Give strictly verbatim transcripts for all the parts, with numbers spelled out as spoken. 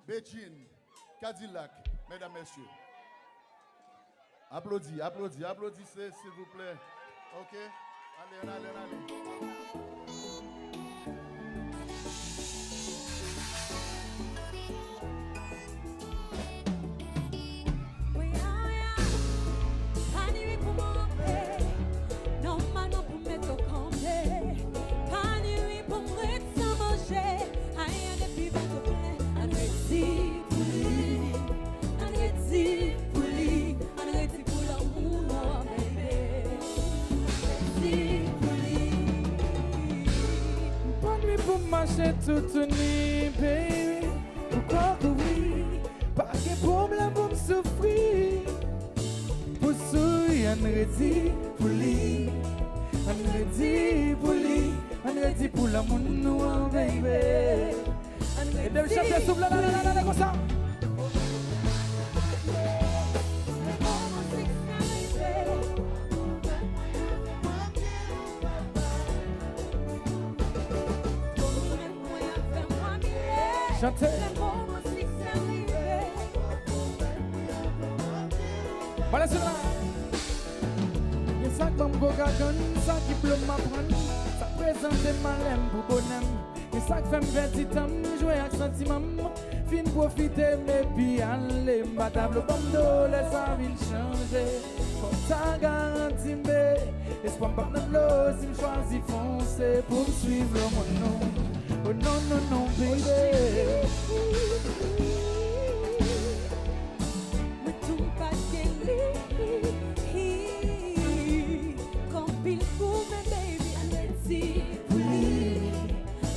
Bedjine, Kadilak, medam, mesye. Aplodi, aplodi, aplodise, silvouplè. Ok? Ale, ann ale, ann ale. Pa ni ri pou mwen ranpe, nòmalman pou m mete w kanpe. Pa ni ri pou m ret san manje, ayen depi vant ou plen. Ann redi pou li, ann redi pou li, ann redi pou lanmou nou an, baby. Ann redi pou li. M pa ni ri pou m mache toutouni, baby. Poukò kouri? Pa gen pwoblèm pou m soufri. Pou souri, ann redi pou li. Ann redi pou li. Ann redi pou lanmou nou an, baby. Ann redi. Ede m chante, souple, la, la, la, la, la, konsa. Chante. Pale sou la. Gen sa k ban m gwo gagann, sa ki blo m aprann, sa k prezante malè m pou bonè m. Gen sa k fè m pèdi tan m, jwe ak santiman m. Fin pwofite m epi ale, m pa ta vle w ban m do lè sa vin chanje. Fò w ta garanti m, be, espwa m p ap nan dlo si m chwazi fonse pou m swiv lanmou nou. Oh non, non, non, baby. Mwen tou m pa t gen li. Anpil goumen, baby, ann redi pou li.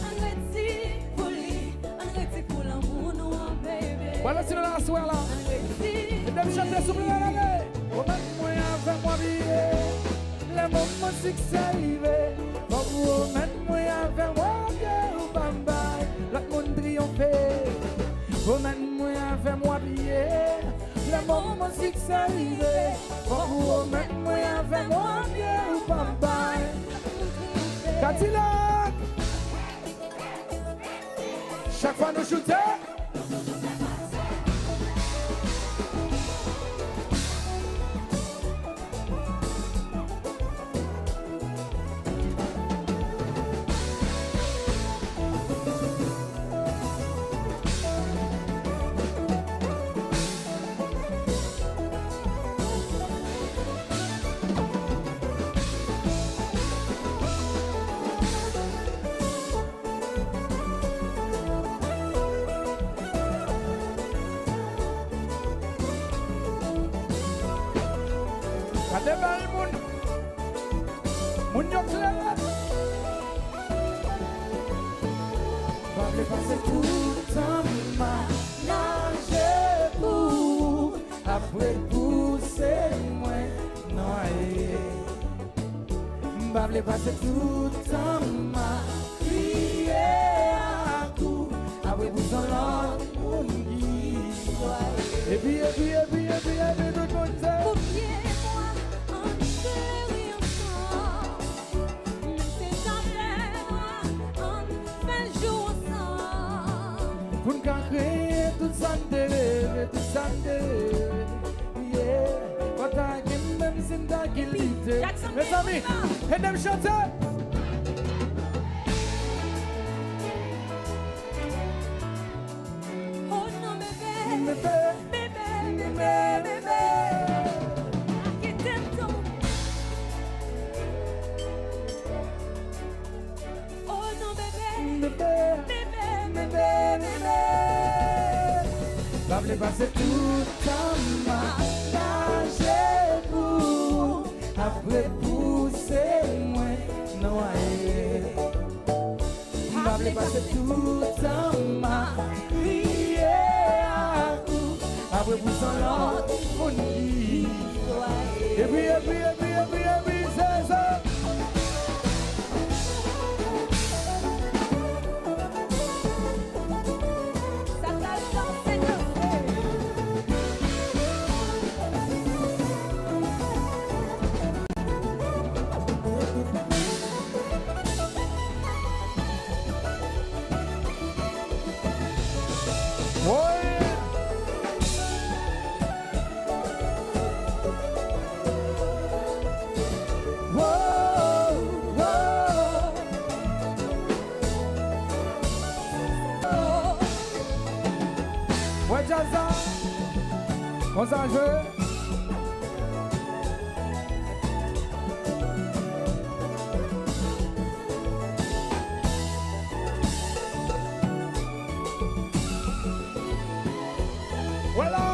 Ann redi pou li. Ann redi pou lanmou nou an, baby. Balanse nan aswè la. Ann redi. Medam, chante, souple, la, la, la. Remèt mwen avè m w abiye. Lè moman siksè rive, fòk ou remèt mwen avè m w abiye, ou pa m bay lòt moun triyonfe. Remèt mwen avè m w abiye. Lè moman siksè rive, fòk ou remèt mwen avè m w abiye, ou pa m bay. Kadilak! Chak fwa nou choute. Gade bèl moun. Moun yo klè. Pa vle pase tout tan m ap naje pou ou, ap repouse mwen nwaye. M pa vle pase tout tan m ap kriye ak ou, ap repouse yon lòt moun ki nwaye. Epi, epi, epi, epi, epi, tout moun se. Konbyen fwa ann cheri ansanm? Menm si jamè nwa, ann fè jou ansanm. Pou n ka kreye tout sa n te reve, tout sa n te reve. Yeah. Pataje m menm si n ta gen lite. Mezanmi, ede m chante. Oh non, bebe. Bebe, bebe, bebe. Pa kite m tonbe. Oh non, bebe. Bebe, bebe, bebe, bebe. Pa vle pase tout tan m ap naje pou ou, ap repouse mwen nwaye. M pa vle pase tout tan m ap kriye ak ou, ap repouse yon lòt moun ki. Epi, epi, epi, epi, epi, se sa. Sa pral danse, danse. Woy, Konsa l jwe. Vwala.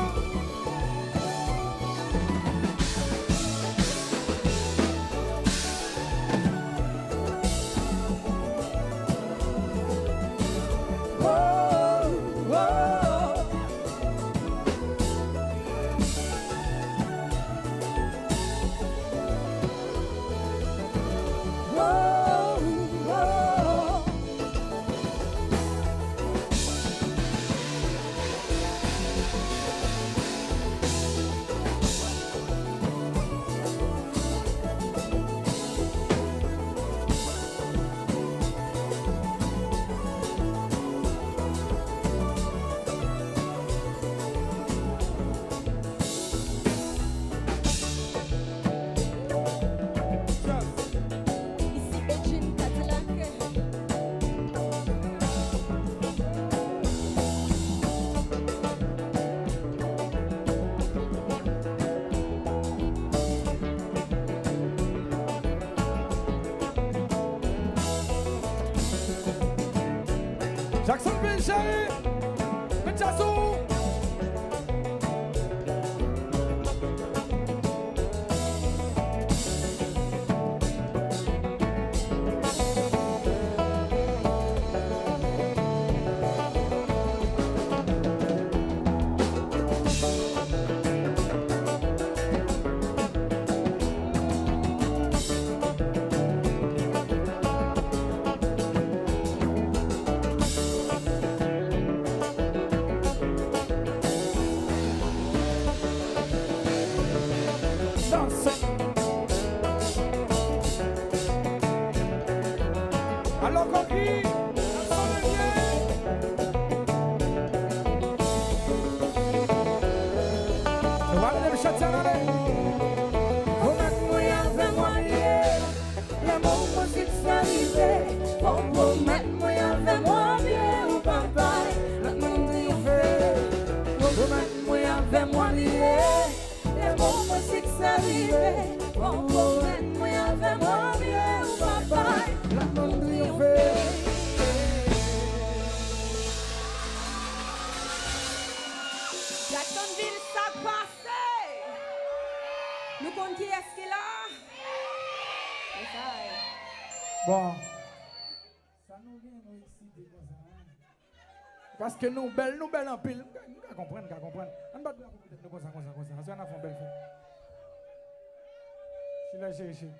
Isi Bedjine Cadillac. Jacksonville cheri, met djaz ou. Danse. Alò, Koki, nou pral leve chantyè a, ale. Remèt mwen avè mwen ye. Lè mo mizik sa rive, fò w pwomèt mwen avè mwen byen ou papay. Lòt moun di w fè, pwomèt mwen avè mwen byen. Lè mo mizik sa rive, fò w pwomèt mwen avè mwen byen ou papay. Lòt moun di w fè. Jacksonville, sa k pase? Nou konn kiyès ki la? Bon. Sa nou gen, nou eksite konsa, en? Paske nou bèl, nou bèl anpil. M ka, m ka konprann, m ka konprann. Ann bat bravo pou tèt nou konsa, konsa, konsa. Aswè a n ap fè yon bèl fèt. Chile, chili, chili.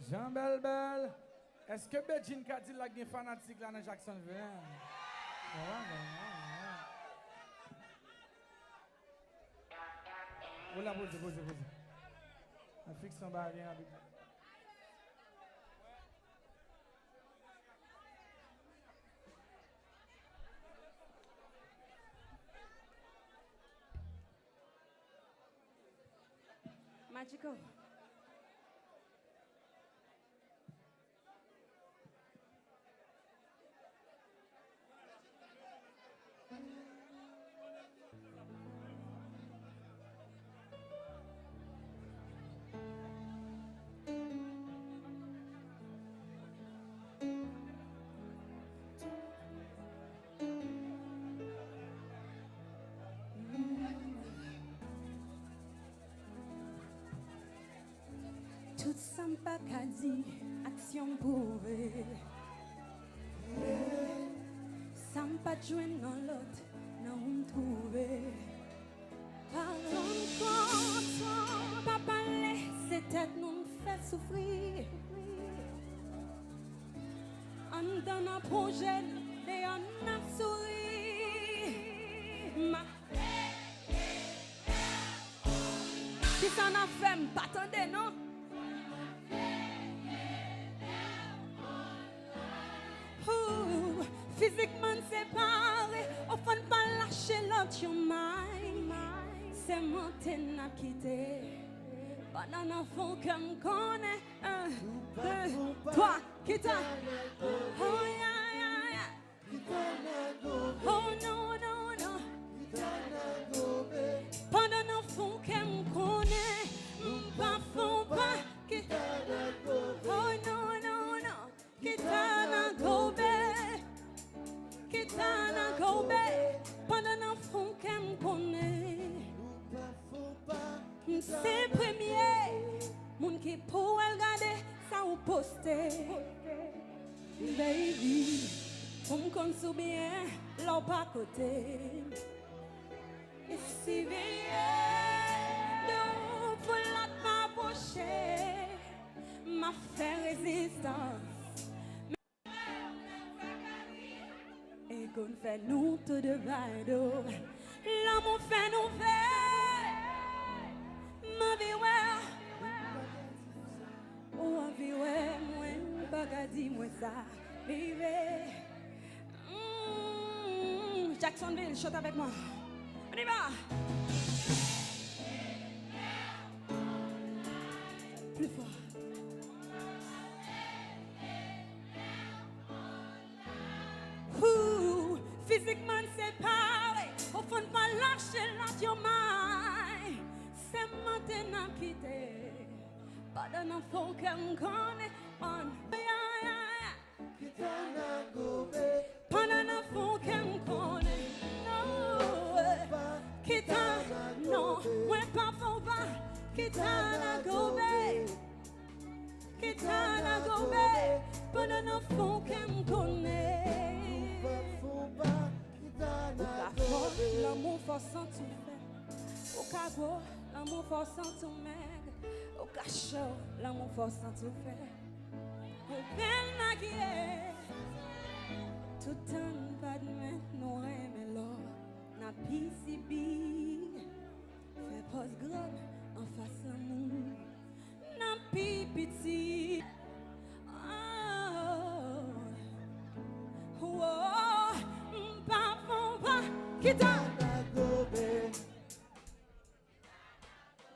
Jan Bèl Bèl. Èske Bedjine Cadillac gen fanatik la nan Jacksonville? Bon, bon, bon, bon. Ou la, poze, poze, poze. An fikse yon bagay rapid. Magical. Tout sa m pa ka di, aksyon m pwouve. Sa m pa t jwenn nan lòt, nan ou m twouve. Paran m kontan, pa pale, se tèt nou n fè soufri. Anndan n ap wonje, deyò n ap souri. M ap Kisa n ap fè? M pa tande non. Ooh, fizikman n separe, ofè n pa lache lòt yon may. Se mante n ap kite. Pandan nan fon kè m konnen. Un, deux, trois, kita. Oh, yeah, yeah, yeah. Oh, non, non, non. Pandan nan fon kè m konnen. M pa fon pa. Kita. Oh, non, non, non. Kita na gobe. Kita na gobe. Pandan nan fon kè m konnen. M se premye moun ki pou al gade sa ou poste. Baby, pou m konn si w byen lè w pa kote m. E siveye de yon pou lòt pa pwoche, m ap fè rezistans. E konn fè nou tou de bay do. Lanmou fè nou fè. M anvi wè. Ou anvi wè mwen, ou pa ka di mwen sa. Baby. Mm, Jacksonville, chante avec moi. On y va. Plus fort. Ooh, fizikman n separe, ou fon pa lache lòt yo may. Se mante n ap kite, pandan nan fon kè m konnen, on. Yeah, yeah, yeah. Pandan nan fon kè m konnen, non, kita, non, mwen pa fon pa, kita na gobe. Kita na gobe, pandan nan fon kè m konnen. Ou ka fò, lanmou fò santi w fè. Ou ka gwo, lanmou fò santi w mèg. Ou ka cho, lanmou fò santi w fè. Ou bèl makiye. Toutan n pa admèt nou renmen lò. N ap pi sibi. Fè pòz gran anfas lanmou. N ap pi piti. Oh, oh, m pa fon pa kita.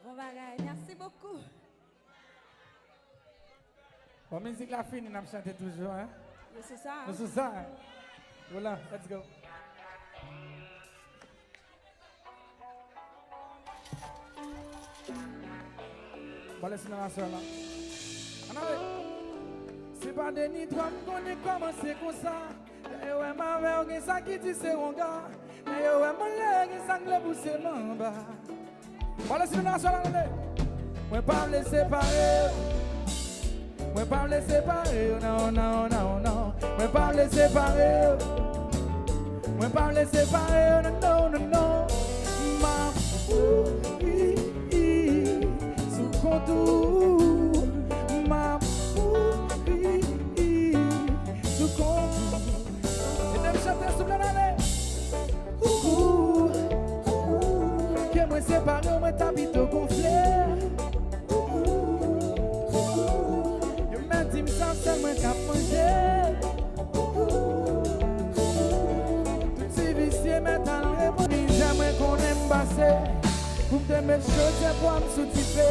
Bon bagay, merci beaucoup. Bon, mizik la fini, n ap chante toujou, hein? Nou sou sa. Nou sou sa, hein? Vola, let's go. Bon, lè sinon aswè la. Ann ale. Se pa de ni twa, m konnen kòman se konsa. Lè yo wè m avè w, gen sa ki di se wonga. Lè yo wè m anlè, gen sa k vle pouse m anba. Bon, lè sinon aswè la, ann ale. Mwen pa vle separe w. Mwen pa vle separe w, non, non, non, non. Mwen pa vle separe w. Mwen pa vle separe w, non, non, non, non. M ap mouri sou kont ou. M ap mouri sou kont ou. Ede m chante, souple, n ale. Ouhou, ouhou, ke mwen separe w, mwen ta pito gonfle. Yo menm di m sa, sèl mwen k ap manje. Tout ti visye mèt al reponn. Mizè mwen konnen m pase. Pou m te met chodyè pwa m sou dife.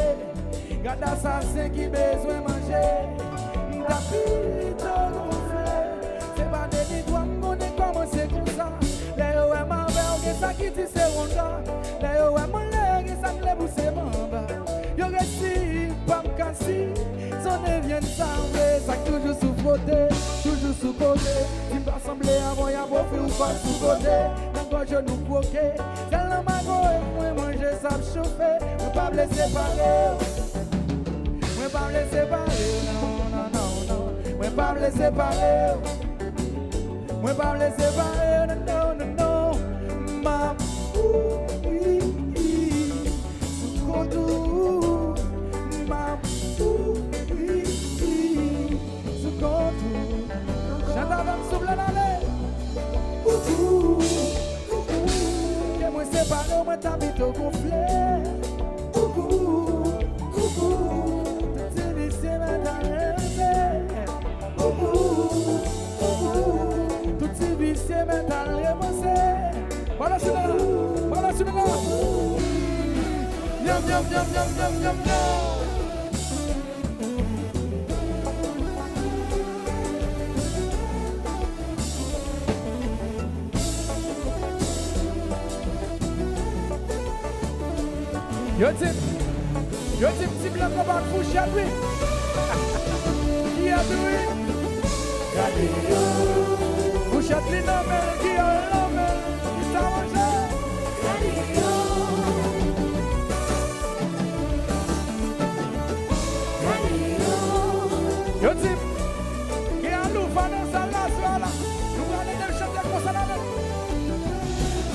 Gad asasen ki bezwen manje. M ta pito gonfle. Se pa de ni twa, m konnen kòman se konsa. Lè yo wè m avè w, gen sa ki di se wonga. Lè yo wè m anlè, gen sa k vle pouse m anba. Yo resi pa m kasi, sonnen vyen sanble, sa k toujou sou fwote, toujou sou kote. Di m pa sanble avè w, y ap ofri w kò sou kote. Nan gòj yo nou kwoke, sèl nan mago e mwen manje sa ap chofe. Mwen pa vle separe w. Mwen pa vle separe w, non, non, non, non. Mwen pa vle separe w. Mwen pa vle separe w, non, non, non, non. M ap mouri sou kont ou. M ap mouri sou kont ou. Chante avè m, souple, n ale. Ouhou, ouhou. Ke mwen separe w, mwen ta pito gonfle. Ouhou, ouhou. Tout ti visye mèt al leve. Ouhou, ouhou. Tout ti visye mèt al repanse. Bala sou la, bala sou la. Nyanm, nyanm, nyanm, nyanm, nyanm, nyanm, nyanm. Yo di m, yo di m ti blan konba ak fouchèt, wi. Kiyès, wi. Gade yo. Fouchèt li nan men l, kiyès nan men l. Ki sa manje? Gade yo. Gade yo. Yo di m, gen aloufa nan sal la, swa la. Nou prale de chante konsa la, men.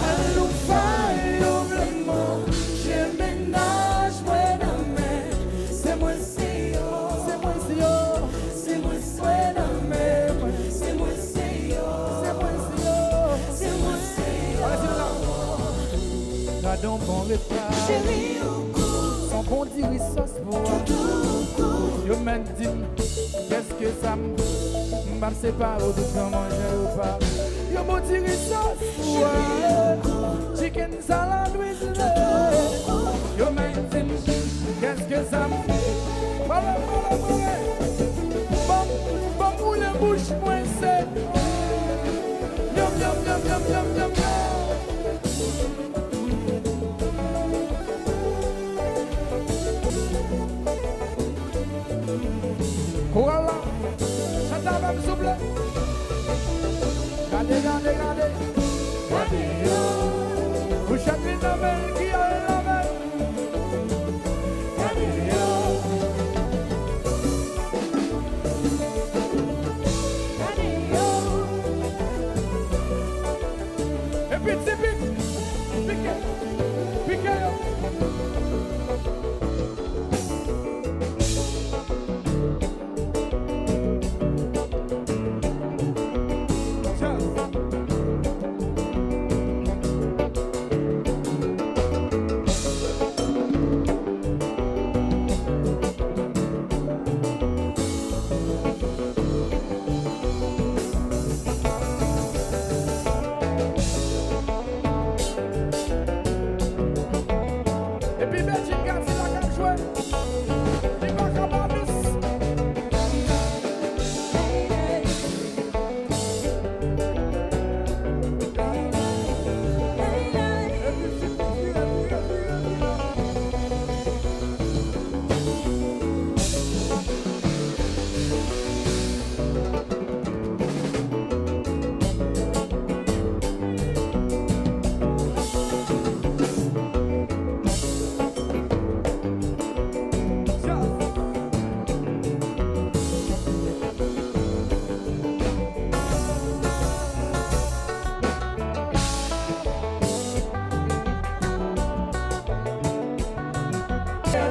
Aloufa yo vle manje mennaj mwen nan men. Se mwen, se yo. Se mwen, se yo. Se mwen, se mwen nan men mwen. Se mwen, se yo. Se mwen, se yo. Se mwen, se yo. Gade yon bon repa. Cheri, ou kou. Son bon diri sòs pou ou. Yo menm di m, kèske sa m, m p ap separe w tout tan manje repa. Yo bon diri sòs pou ou. Chicken salad with love. Yo menm di m, kèske sa m, pale, pale, pale. Ban m, ban m woule bouch mwen, se. Yum, yum, yum, yum, yum, yum, yum. Koral la, chante avè m, souple. Gade, gade, gade. Gade yo. Fouchèt li nan men l, kiyès nan men l. Gade yo. Gade yo. Epi ti pik, pike, pike yo. Epi Bedjine Cadillac ap jwe. Li pa ka pa miss.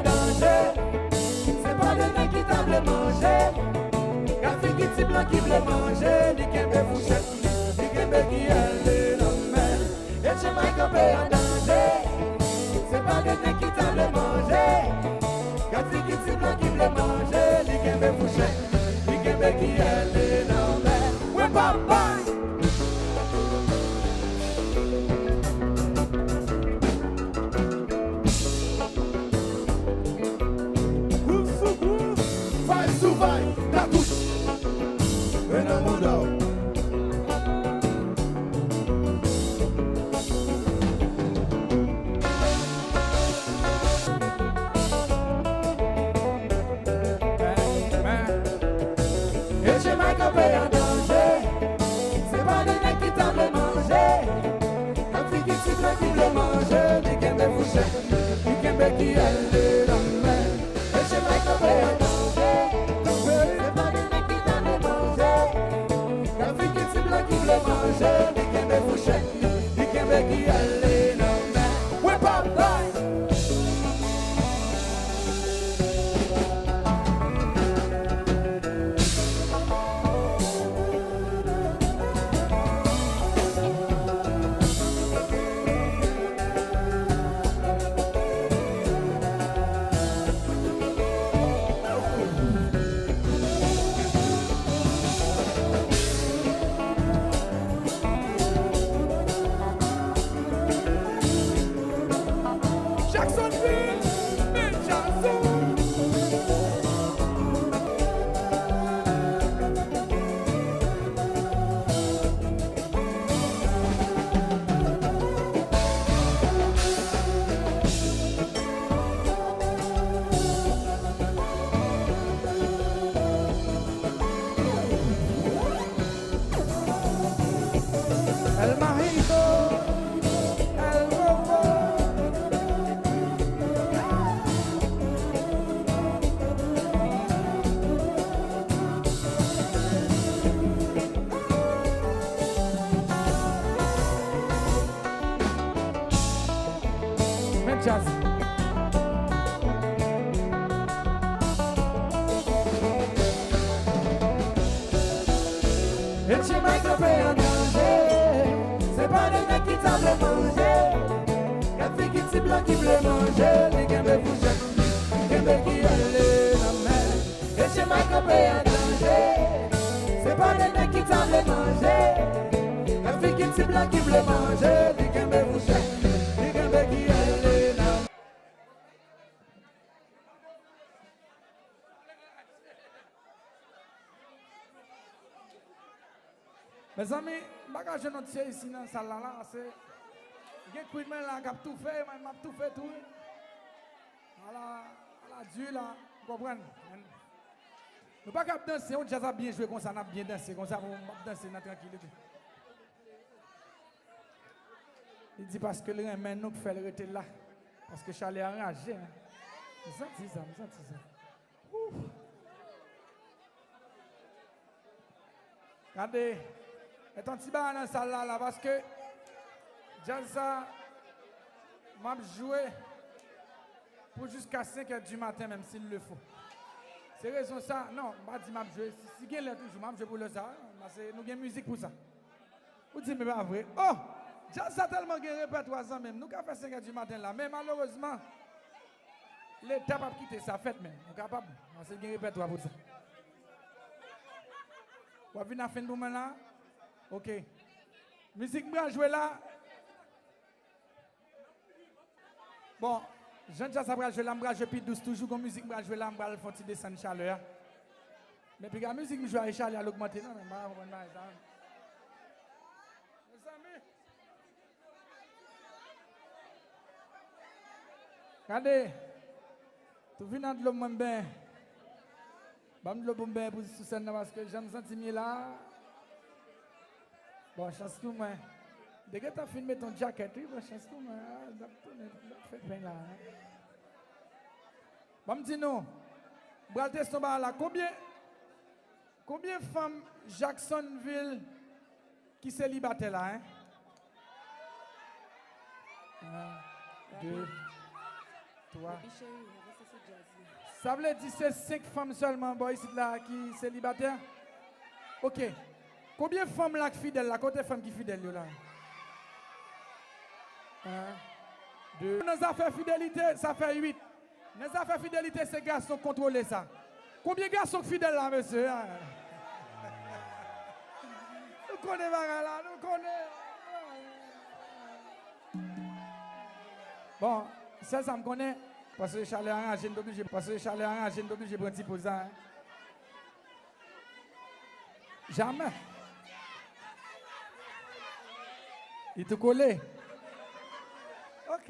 Danje, se pa de nèg ki ta vle manje. Gad figi ti blan ki vle manje, li kenbe fouchèt li, li kenbe kiyè li nan men l. Etchenmay kanpe an danje, se pa de nèg ki ta vle manje. Gad figi ti blan ki vle manje, li kenbe fouchèt li, li kenbe kiyè li nan men l. Wi, papa! Gwouv sou gwouv, vay sou vay, katouch. Men nan mouda w. El Majito, El Bobo. Men djaz. Etche Mike kanpe an danje. Se pa de nèg ki ta vle manje. Gad figi ti blan ki vle manje. Li kenbe fouchèt, li kenbe kiyè, li nan men. Etche Mike kanpe an danje. Se pa de nèg ki ta vle manje. Gad figi ti blan ki vle manje. Li kenbe fouchèt, li kenbe kiyè, li nan Mezanmi, m pa ka jwenn yon ti isi nan sal la, la, se gen Queen mwen la k ap toufe, mwen, m ap toufe tou, wi. Ala, ala di la, ou konprann? Nou pa ka ap danse, yon djaz ap byen jwe konsa, n ap byen danse konsa, pou m ap danse nan trankilite. Li di paske l renmen nou k fè l rete la. Paske chalè a raje, en. M santi sa, m santi sa. Ouf. Gade, met yon ti bagay nan sal la, la, paske djaz sa, m ap jwe pou jiska senk è di maten, menm si l le fo. Se rezon sa, non, m pa di m ap jwe, si, si gen lè toujou, m ap jwe pou lè sa, paske nou gen mizik pou sa. Ou di m e pa vre. Oh! Djaz sa tèlman gen repètwa, zanmi m. Nou ka fè senk è di maten la, men malerezman, Leta p ap kite sa fèt, men nou kapab, paske gen repètwa pou sa. W ap vin a fen pou mwen la? Ok. Mizik m pral jwe la, bon, jan djaz sa pral jwe la, m pral jwe pi dous toujou. Gon mizik m pral jwe la, m pral fè yon ti desann chalè a. Men piga mizik m jwe a, e chalè a l ogmante, non, men m pa ka konprann bagay sa, non. Mezanmi. Gade. Tou vin an dlo mwen m benyen. Ban m dlo pou m benyen pou sou sèn nan, paske jan m santi m ye la. Bon chans pou mwen. M te gentan fin met yon djakèt, wi, bon chans pou mwen. Ah, m ap tounen, m ap fè pen la, hein. Ban m di nou, m pral teste yon bagay la. Konbyen, konbyen fanm Jacksonville ki selibatè la, hein? Yon, de, twa. Epi cheri, avanse sou djaz li. Sa vle di se senk fanm sèlman bò isit la ki selibatè? Ok. Konbyen fanm la k fidèl la? Kote fanm ki fidèl yo la? Yon, de. Nan zafè fidelite, sa fè uit. Nan zafè fidelite, se gason k kontwole sa. Konbyen gason k fidèl la, mesye? Nou konnen bagay la, nou konnen. Bon, sèl sa m konnen, paske chalè a raje, m t oblije, paske chalè a raje, m t oblije pran ti poz la, hein. Jamè. Li tou kole. Ok.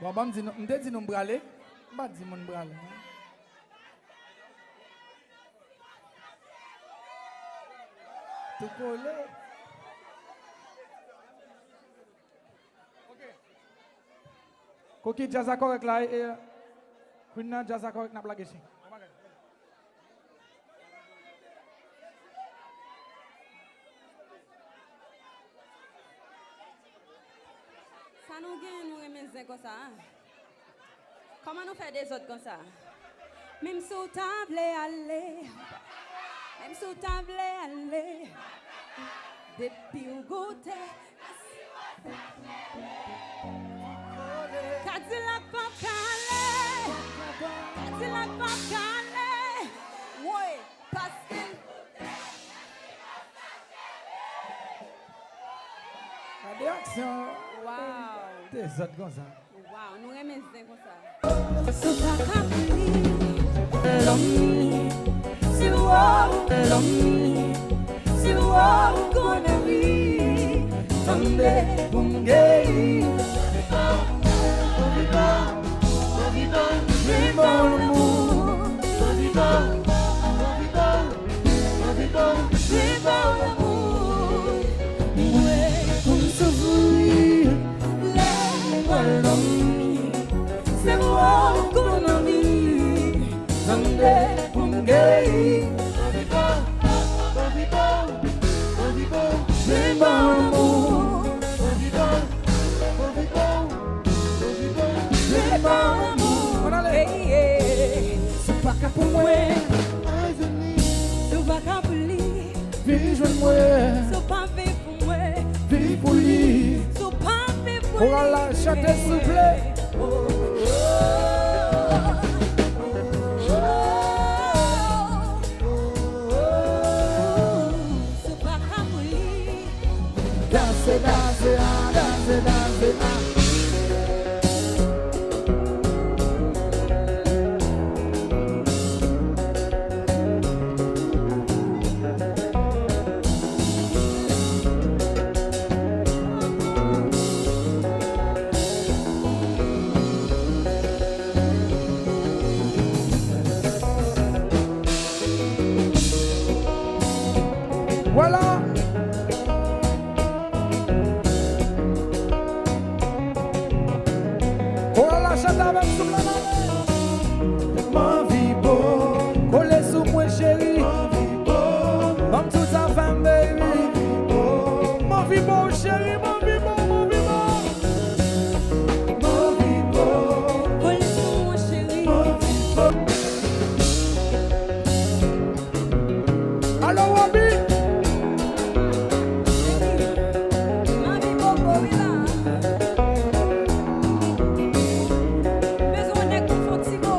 Bon, ban m di nou, m te di nou m prale. M pa t di moun m prale, non. Tou kole. Koki, djaz la kòrèk la, e, e, Queen nan, djaz la kòrèk, n ap lage chen. Sa nou gen, nou renmen zen konsa, a? Kòman nou fè dezòd konsa? Menm si w ta vle ale, menm si w ta vle ale, depi w goute, Kadilak p ap ka ale, Kadilak p ap ka ale, woy, paske l. Reyaksyon. Waw. Dezòd konsa. Waw, nou renmen zen konsa. Sou pa ka pou li, lòm li. Se wòw, lòm li. Se wòw, konnen li. Tande pou m geri. Mwen pa w lanmou. Mwen pa w lanmou. Mwen pou m soufri. Lè m pral dòmi. Se wòw, konnen li. Tande pou m geri. Mwen pa w lanmou. Mwen pa w lanmou. Hey, yeah. Si w pa ka pou mwen, si w pa ka pou li, vin jwenn mwen. Si w pa viv pou mwen, viv pou li. Si w pa viv pou li, koral la, chante, souple. Si w pa ka pou li, danse, danse, ah, danse, danse, ah. Vwala. Koral la, chante avè m, souple, mami. M anvi bo. Kole sou mwen, cheri. M anvi bo. Ban m tout zafè m, baby. M anvi bo, cheri, m anvi bo, m anvi bo. M anvi bo. Kole sou mwen, cheri. M anvi bo. Alo, Roby! M anvi bo, bo, wi la. M bezwen yon nèg pou m fè yon ti bo.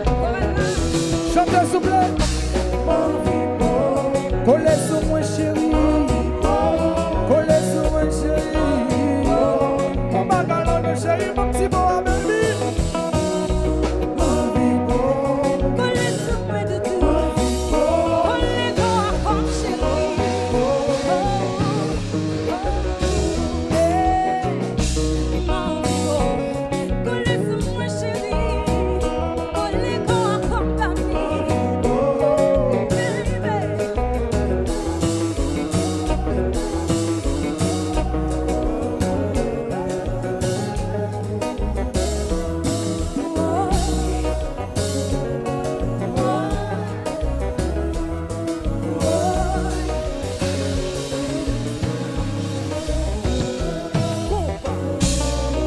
Koral la. Chante, souple. Kole sou mwen, cheri. Kole sou mwen, cheri. Yon bagay la, non, cheri, ban m ti bo a, baby. Kole sou mwen, doudou. Kole kò a kò m, cheri.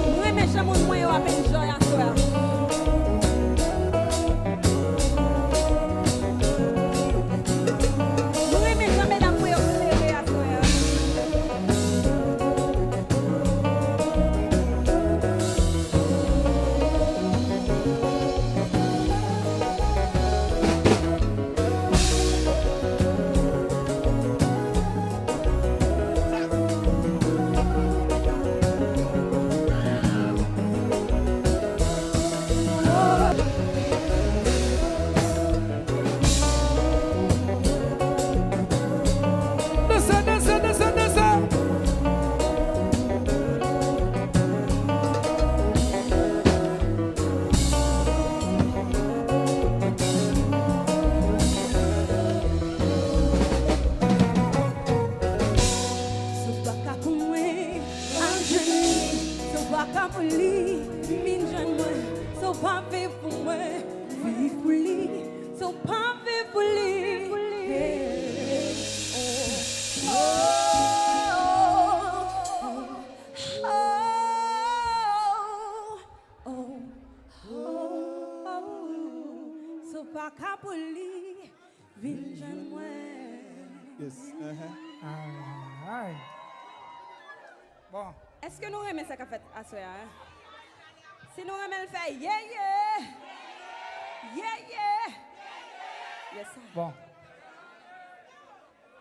M renmen jan moun mwen yo ap enjoy aswè a. M renmen jan medam mwen yo klere aswè a. Danse, danse, danse, danse. Si w pa ka pou mwen, al jwenn li. Si w pa ka pou li, vin jwenn mwen. Si w pa viv pou mwen, viv pou li. Si w pa viv pou li, hey. Oh, oh, oh, oh, oh, oh. Si w pa ka pou li, vin jwenn mwen. Yes. Uh-huh. Ay, ay. Bon. Èske nou renmen sa k ap fèt aswè a? Si nou renmen l, fè ye ye! Ye ye! Ye Bon.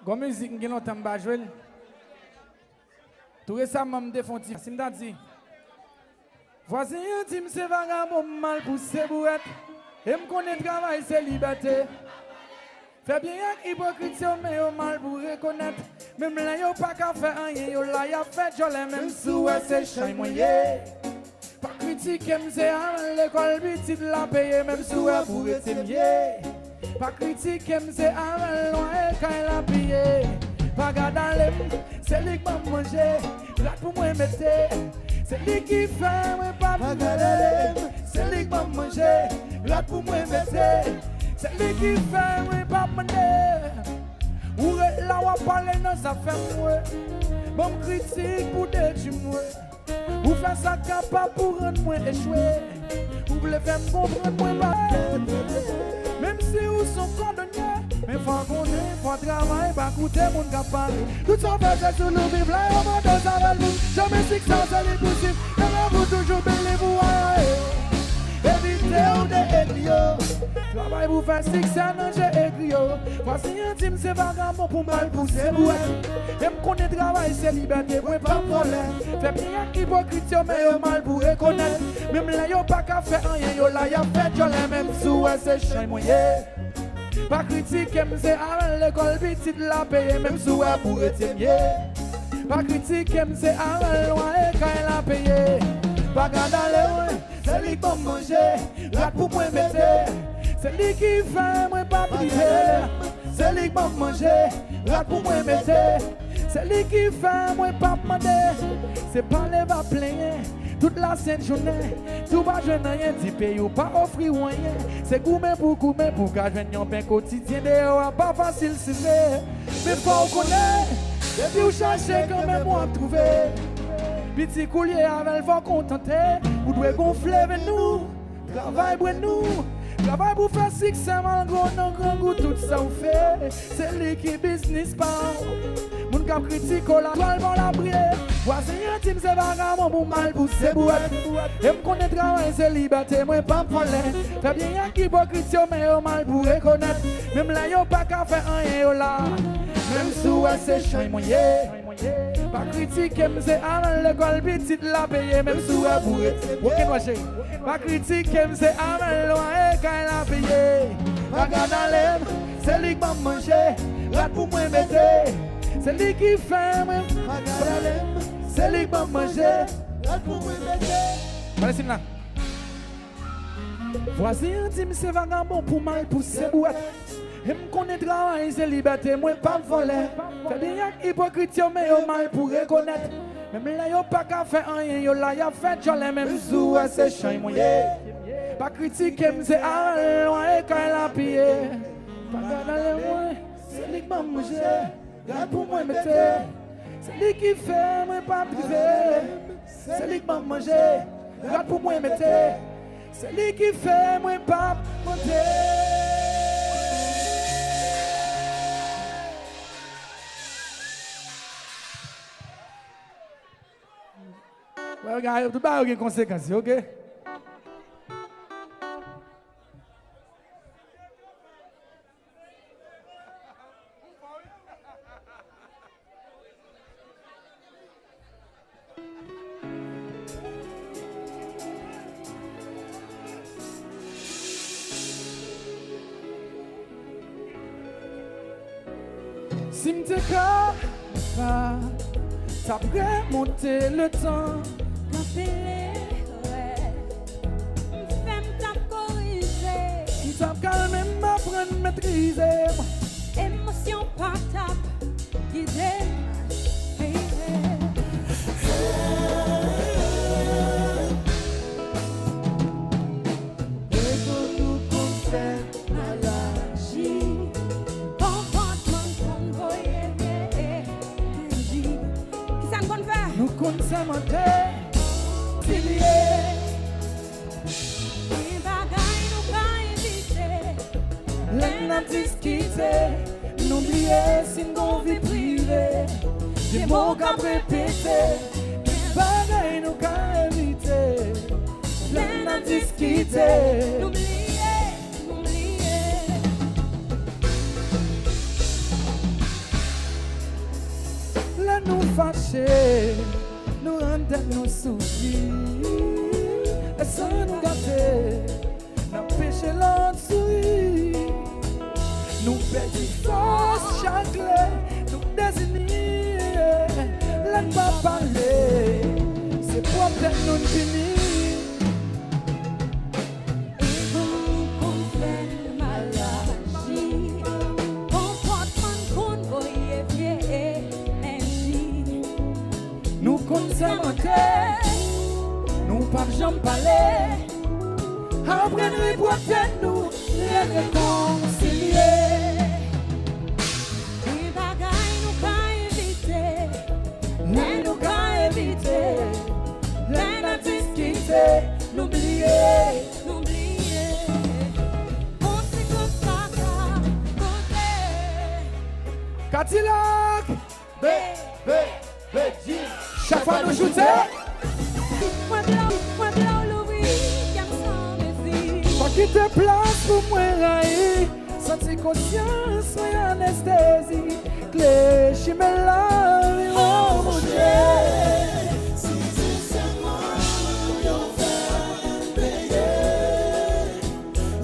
Gon mizik, m gen lontan m pa jwe l. Tou resaman, m te fè yon ti, si m ta di, vwazen an di m se vagabon, m mal pouse bouwèt. E m konnen travay se libète. Fè byen ak ipokrit yo, men yo mal pou rekonèt. Menm lè yo pa ka fè anyen, yo la y ap fè djòlè, menm si w wè se chay mwen ye. Pa kritike m, se avèk lekòl pitit la peye, menm si w wè pou rete m ye. Pa kritike m, se avèk lwaye kay la peye. Pa gad ale m, se li k ban m manje, rad pou mwen mete. Se li ki fè mwen pa gad ale m, se li k ban m manje, rad pou mwen mete. Se li ki fè mwen pa mande. Ou ret la w ap pale nan zafè mwen, ban m kritik pou detwi mwen. Ou fè sa k kapab pou rann mwen echwe. Ou vle fè m konprann mwen pa. Menm si ou s on kòdonye, men fò w konnen, fò w travay, pa koute moun k ap pale. Tout sa w fè se sou lou viv la, yo mande w sa avèk nou. Janmen siksè w se li pou swiv. Leve pou toujou believe ou a yo. Evite w de egri yo. Travay pou fè siksè nan je egri yo. Vwazen an di m se vagabon pou mal pouse bouwèt. E m konnen travay se libète, mwen p ap vòlè. Fè byen ak ipokrit yo, men yo mal pou rekonèt. Menm lè yo pa ka fè anyen, yo la y ap fè djòlè, menm si w wè se chay mwen ye. Pa kritike m, se avèk lekòl pitit la peye, menm si w wè pou rete m ye. Pa kritike m, se avèk lwaye kay la peye. Pa gad ale mwen. Se li k ban m manje, rad pou mwen mete. Se li ki fè mwen pa prive. Se li k ban m manje, rad pou mwen mete. Se li ki fè mwen pa mande. Se pale pa plenyen, tout lasent jounen. Si w pa jwenn anyen, di peyi w pa ofri w anyen. Se goumen pou goumen, pou w ka jwenn yon pen kotidyen deyò a pa fasil, si vre. Men fò w konnen, depi w chache kanmenm w ap twouve. Piti koulye avè l fò w kontante. Ou dwe gonfle venn ou, travay brenn ou. Travay pou fè siksè malgre w nan grangou, tout sa w fè se li ki biznis pa w. Moun k ap kritike w la twal pa w la priye. Vwazen an di m se vagabon pou mal pouse bouwèt. E m konnen travay se libète, mwen p ap vòlè. Fè byen ak ipokrit yo, men yo mal pou rekonèt. Menm lè yo pa ka fè anyen, yo la. Menm si w wè se chay mwen ye. Pa kritike m, se avèk lekòl pitit la peye. Menm si w wè pou rete. Okenn wè cheri. Pa kritike m, se avèk lwaye kay la peye. Pa gad ale m, se li k ban m manje, rad pou mwen mete. Se li ki fè mwen. Pa gad ale m, se li k ban m manje, rad pou mwen mete. Gade siy la. Vwazen an di m se vagabon pou mal pouse bouwèt. E m konnen travay se libète, mwen p ap vòlè. Fè byen ak ipokrit yo, men yo mal pou rekonèt. Menm lè yo pa ka fè anyen, yo la y ap fè djòlè, menm si w wè se chay mwen ye. Pa kritike m, se avèk lwaye kay la peye. Pa gad ale mwen, se li k ban m manje, rad pou mwen mete. Se li ki fè mwen pa prive. Se li k ban m manje, rad pou mwen mete. Se li ki fè mwen p ap monte. Well, guys, tout bagay yo gen konsekans yo, oke? Si m te ka, m pa t ap remonte letan. Kanpe lerè, m fè m t ap korije. M t ap kalme m, aprann metrize m. Emosyon pa t ap gide m, baby. Devan nou konn fè mal aji, konpòtman konn voye deji. Kisa n konn fè? Nou konn sèmante, si l ye. Gen bagay nou ka evite. Lè n ap diskite, nou bliye si n gon vi prive. Gen mo k ap repete. Gen bagay nou ka evite. Lè n ap diskite, nou bliye, nou bliye. Nou soufri, e san nou gate, n ap peche lòt souri. Nou pèdi fòs chak lè, nou dezini, lè n pa pale, se pwòp tèt nou n pini. Evan nou konn fè mal aji, konpòtman n konn voye vye enèji. Nou konn sèmante, nou p ap janm pale. Aprann repwòp tèt nou, rekonsilye. Gen bagay nou ka evite, lè nou ka evite, lè n ap diskite, nou bliye, nou bliye. Konsekans sa ka pote. Kadilak! Be, be, be, di. Chak fwa nou choute. Mwen blow, mwen blow louvri, kè m san mezi. Pa kite plas pou mwen rayi. Santi konsyans mwen anestezi. Kle chimen lavi m, o Bondye. Si se sèlman yo fè m peye.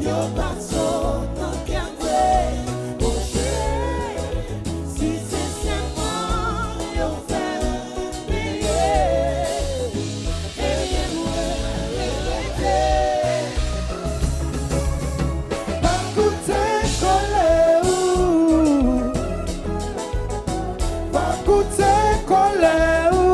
Yo pa sot nan kè m vre, monchè. Si se sèlman yo fè m peye, ebyen mwen regrete. Pa koute kòlè ou, pa koute kòlè ou.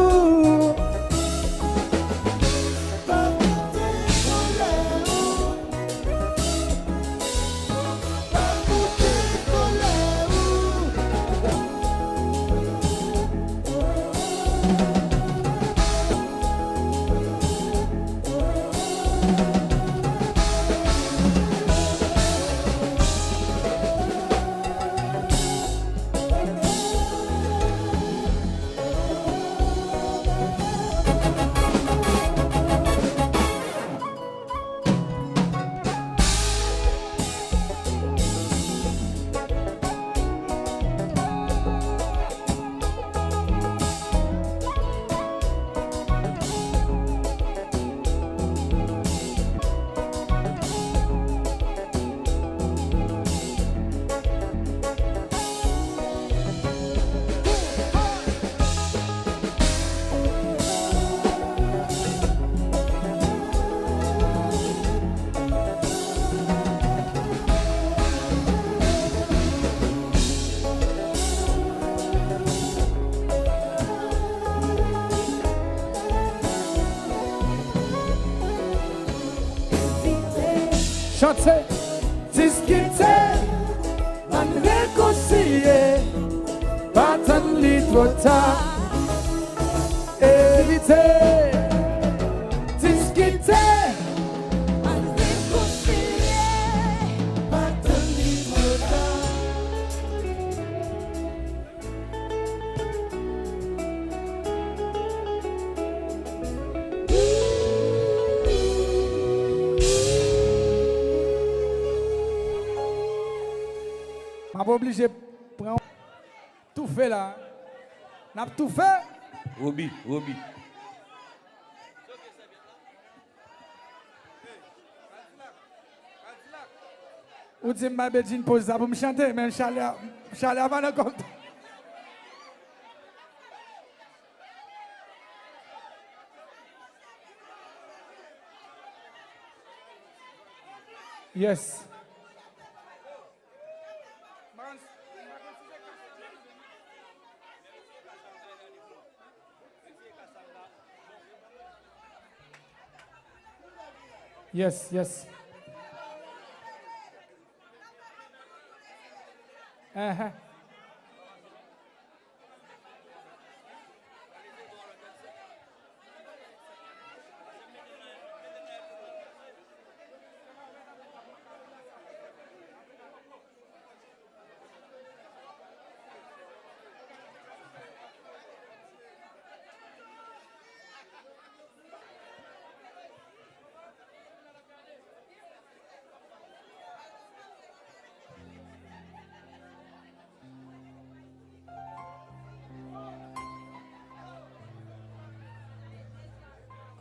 Chante, diskite, ann rekonsilye, pa tann li twò ta. Evite, diskite, ann rekonsilye, pa tann li twò ta. M ap oblije pran toufe la. N ap toufe. Robi, Robi. Ou di m bay Bedjine poz la pou m chante, men chale a, chale a pa nan kòm. Yes. Yes, yes. Uh-huh.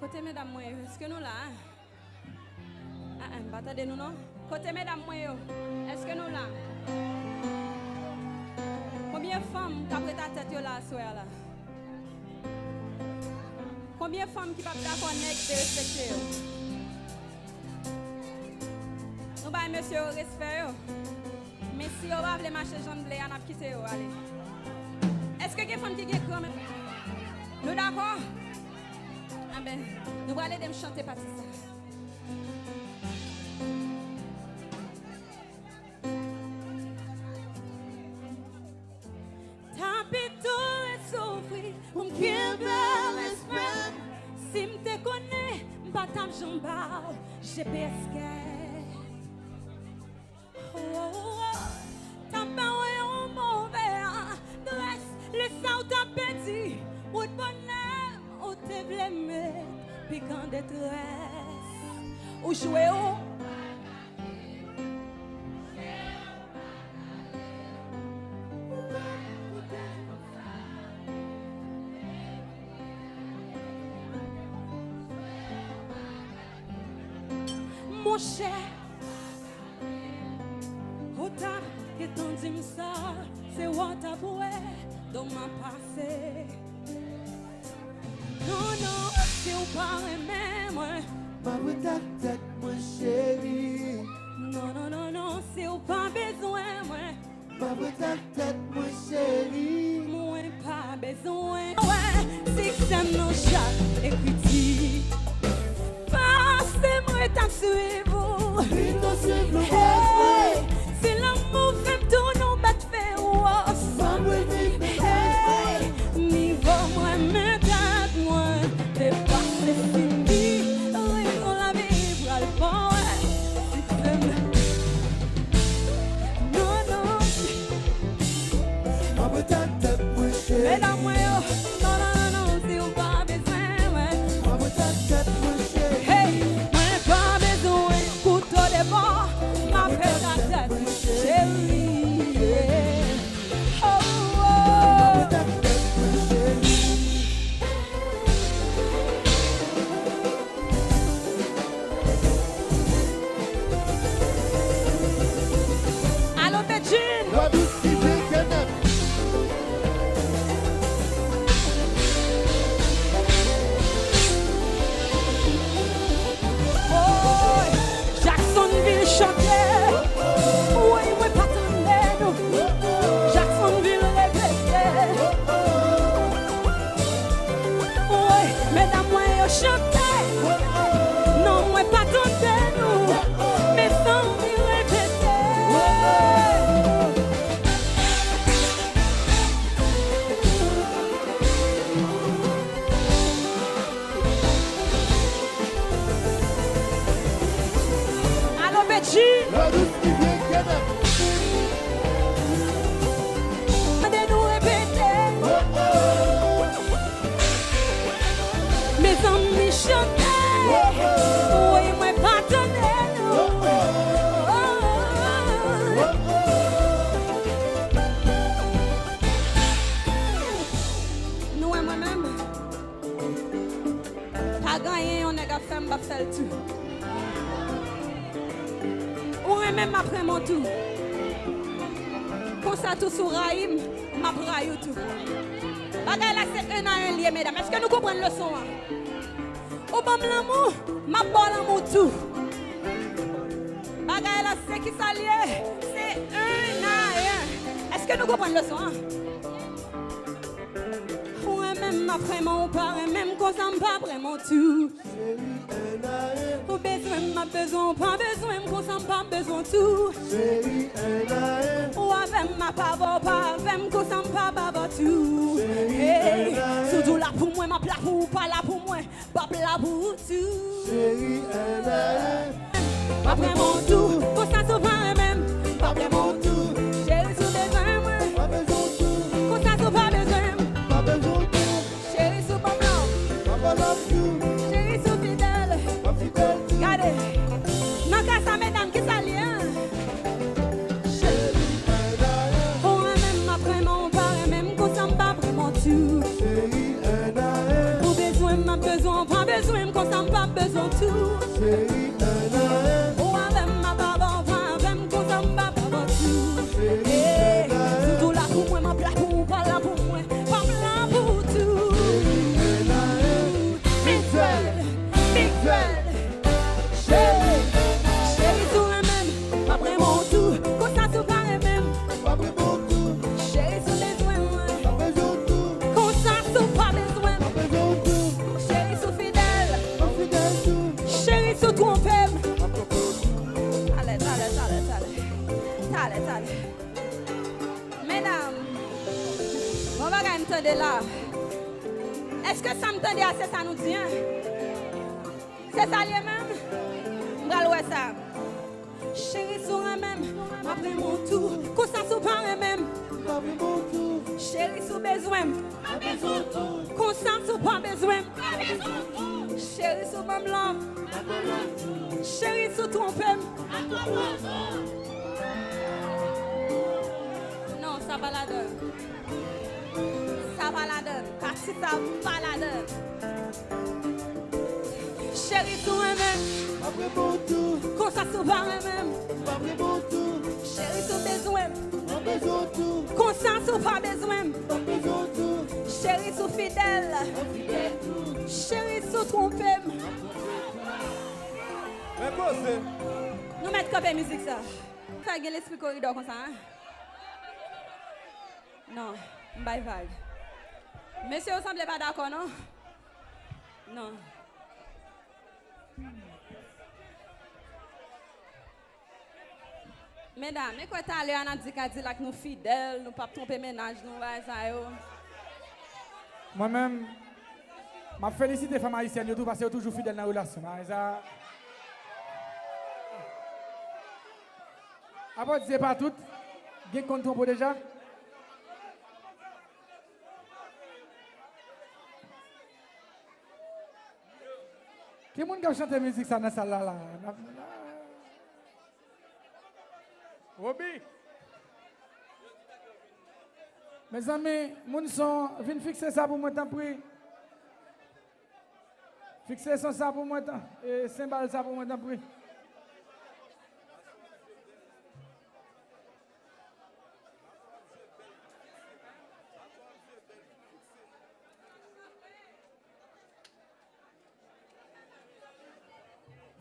Kote medam mwen yo? Èske nou la? Ah, ah, m pa tande nou non. Kote medam mwen yo? Èske nou la? Konbyen fanm k ap ret atè yo la aswè a la? Konbyen fanm ki p ap dakò nèg derespekte yo? Nou bay mesye yo respè yo. Men si yo pa vle mache jan n vle a, n ap kite yo ale. Èske gen fanm ki gen granmèt? Nou dakò? Anben, nou pral ede m chante pati sa. Ta pito ret soufri pou m kenbe respè m. Si m te konnen, m pa t ap janm ba w G P S kè. Oh, oh, oh. T ap ba w yon move adrès. Lè sa w t ap pèdi wout bonè m, ou te vle met pik an detrès. Ou jwe w. Monchè, ou t ap gentan di m sa, se w t ap wè, dòm ap pase. Non, non, si w pa renmen mwen, m ap ret ak tèt mwen, cheri. Non, non, non, non, si w pa bezwen mwen, m ap ret ak tèt mwen, cheri. Mwen pa bezwen wè siksè m nan chak ekriti. Pase m ret ap swiv ou. Pito swiv nou. Hey, si lanmou fè m tounen yon bèt fewòs. Hey, nivo mwen, men tèt mwen depase Cindy. Ritm lavi pral fò, wè. Siksè m. Non, non. M ap ret ak tèt mwen, cheri. Medam mwen yo, non, non, non, non, si w pa bezwen, wè. M ap ret ak tèt mwen, cheri. Hey, mwen pa bezwen kouto de bò, m ap ret ak tèt mwen, cheri. Oh, oh. M ap ret ak tèt mwen, cheri. Alo, Bedjine! Gwadoup ki byen kenèp. Woy! Jacksonville chante. Woy, mwen pa tande nou. Jacksonville repete. Woy, medam mwen yo chante. Non, mwen pa tande nou. Mezanmi repete. Alo, Bedjine! Gwadoup ki byen kenèp. Tande nou repete. Oh, oh. Mezanmi chante. Oh, oh. Woy, mwen pa tande nou. Oh, oh. Oh, oh. Nou wè mwen menm? Pa gen anyen yon nèg ap fè m, m ap fè l tou. Ou renmen m, m ap renmen w tou. Konsa tou, si w rayi m, m ap rayi w tou. Bagay la se un à un l ye, medam. Èske nou konprann leson an? Ou ban m lanmou, m ap ba w lanmou tou. Bagay la se kisa l ye? Se un à un. Èske nou konprann leson an? Ou renmen m, m ap renmen w, ou pa renmen m, konsa m p ap renmen w tou. Ou bezwen m, m ap bezwen w, ou pa bezwen m, konsa m p ap bezwen w tou. Ou avè m, m ap avè w, ou pa avè m, konsa m p ap avè w tou. Hey, si w di w la pou mwen, m ap la pou ou, ou pa la pou mwen, m p ap la pou ou tou. M ap renmen w tou, konsa si w pa renmen m, m p ap renmen w tou. Cheri, si w bezwen mwen, konsa si w pa bezwen m, cheri, si w ban m love, cheri, si w fidèl. Gade, nan ka sa, medam, kisa l ye, an? Ou renmen m, m ap renmen w, ou pa renmen m, konsa m p ap renmen w tou. Ou bezwen m, m ap bezwen w, ou pa bezwen m, Alèz, alèz. Medam, bon bagay m tande la. Èske sa m tande a, se sa nou di, en? Se sa l ye menm? M pral wè sa. Cheri, si w renmen m, m ap renmen w tou. Konsa, si w pa renmen m, m p ap renmen w tou. Cheri, si w bezwen m, m ap bezwen w tou. Konsa, si w pa bezwen m, m p ap bezwen w tou. Cheri, si w ban m love, m ap ban w love tou. Cheri, si w twonpe m, m ap twonpe w tou. Non, sa pa ladan. Sa pa ladan. Pati sa pa ladan. Cheri, si w renmen m, m ap renmen w tou. Konsa, si w pa renmen m, m p ap renmen w tou. Cheri, si w bezwen m, m ap bezwen w tou. Konsa, si w pa bezwen m, m p ap bezwen w tou. Cheri, si w fidèl, m ap fidèl tou. Cheri, si w twonpe m. Men koze. Nou mèt kanpe mizik sa. Fè gen lespri koridò konsa, en? Non, m bay vag. Mesye yo sanble pa dakò, non? Non. Medam, e kwè talè a n ap di Kadilak nou fidèl, nou p ap twonpe mennaj nou, bagay sa yo. Mwen menm, m ap felisite fanm ayisyèn yo tou, paske yo toujou fidèl nan relasyon, bagay sa. Apa di se pa tout, gen k konn twonpe w deja? Ki moun k ap chante mizik sa nan sal la, la? Robi! Mezanmi, moun son, vin fikse sa pou mwen, tanpri. Fikse son sa pou mwen, tan-, e, senbal sa pou mwen, tanpri.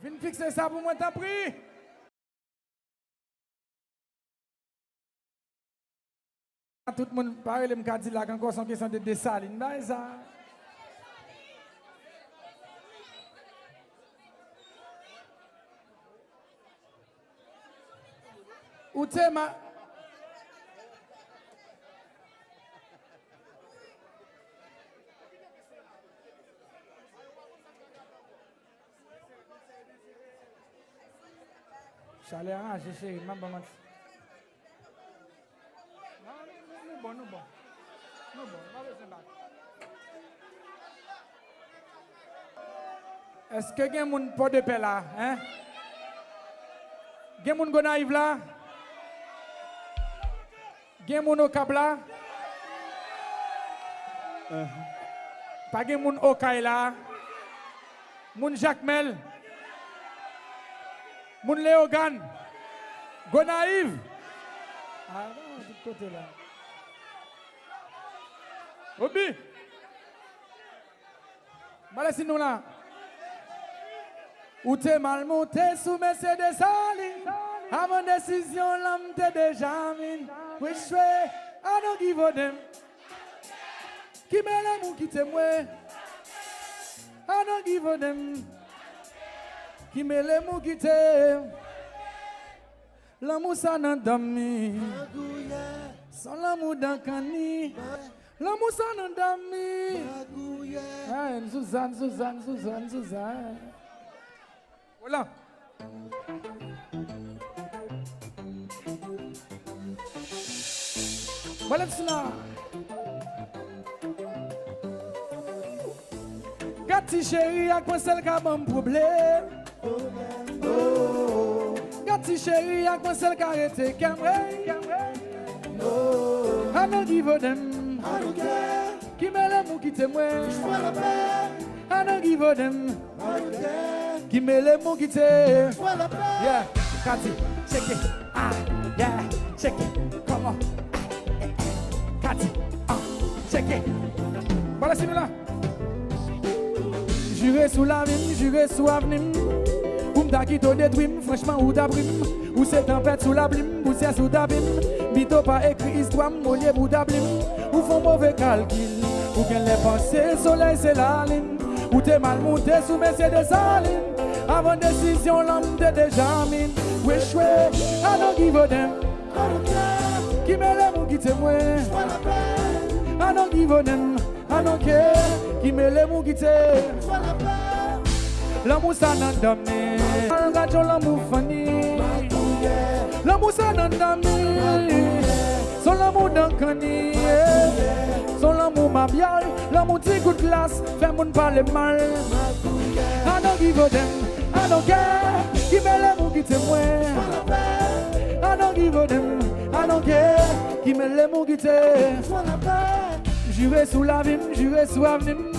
Vin fikse sa pou mwen, tanpri. Tout moun pa rele m Kadilak ankò, se yon kesyon de Desalin. Bagay sa. Ou te ma-, Chalè a raje, cheri, m ap ban manti. Non, nou, nou, nou bon, nou bon. Nou bon, nou pa bezwen bat. Èske gen moun Pòdepè la, en? Gen moun Gonayiv la? Gen moun Okap la? Pa gen moun Okay la? Moun Jakmèl? Moun Leyogàn? Gonayiv? Ah, non, tout kote la. Obi! Mwen lè si nou la. Ou te mal monte sou mesye Desalin. Avan desizyon lan m te deja vin. Wechwe, I don't give a damn. Ki mele m ou kite mwen. I don't give a damn. Ki mele m ou kite m. Lanmou sa nan dan mi. Son lanmou dan kanni. Lanmou sa nan dan mi. Ay, Suzanne, Suzanne, Suzanne, Suzanne. Hola. Mwen lè m sou la. Gad ti cheri ak mwen sèl ka ban m pwoblèm. Gad ti cheri ak mwen sèl ka rete kè m, hey. I don't give a damn. Ki mele m ou kite mwen. I don't give a damn. Ki mele m ou kite. Yeah, Kati, shake it, ah, yeah, shake it, come on, ah, eh, eh. Kati, ah, shake it. Mwen lè si nou la. Jire sou lavi m, jire sou avni m. Pou m ta kite w detwi m, franchman ou ta pri m. Ou se tanpèt sou lapli m, pousyè sou tapi m. Pito pa ekri istwa m, olye pou w ta pli m. Ou fè yon move kalkil, ou genlè panse solèy se lalin. Ou te mal monte sou mesye Desalin. Avan desizyon lan m te deja min. Wechwe, I don't give a damn. kite mwen. I don't give a damn, I don't care. Ki mele m ou kite. Lanmou sa nan dan m. Al gad yon lanmou funny. Lanmou sa nan dan m. Son lanmou dan kanni. Son lanmou mabyal. Lanmou ti gout glas. Fè moun pale mal. I don't give a damn, I don't care. Ki mele m ou kite mwen. I don't give a damn, I don't care. Ki mele m ou kite. Jire sou lavi m, jire sou avni m.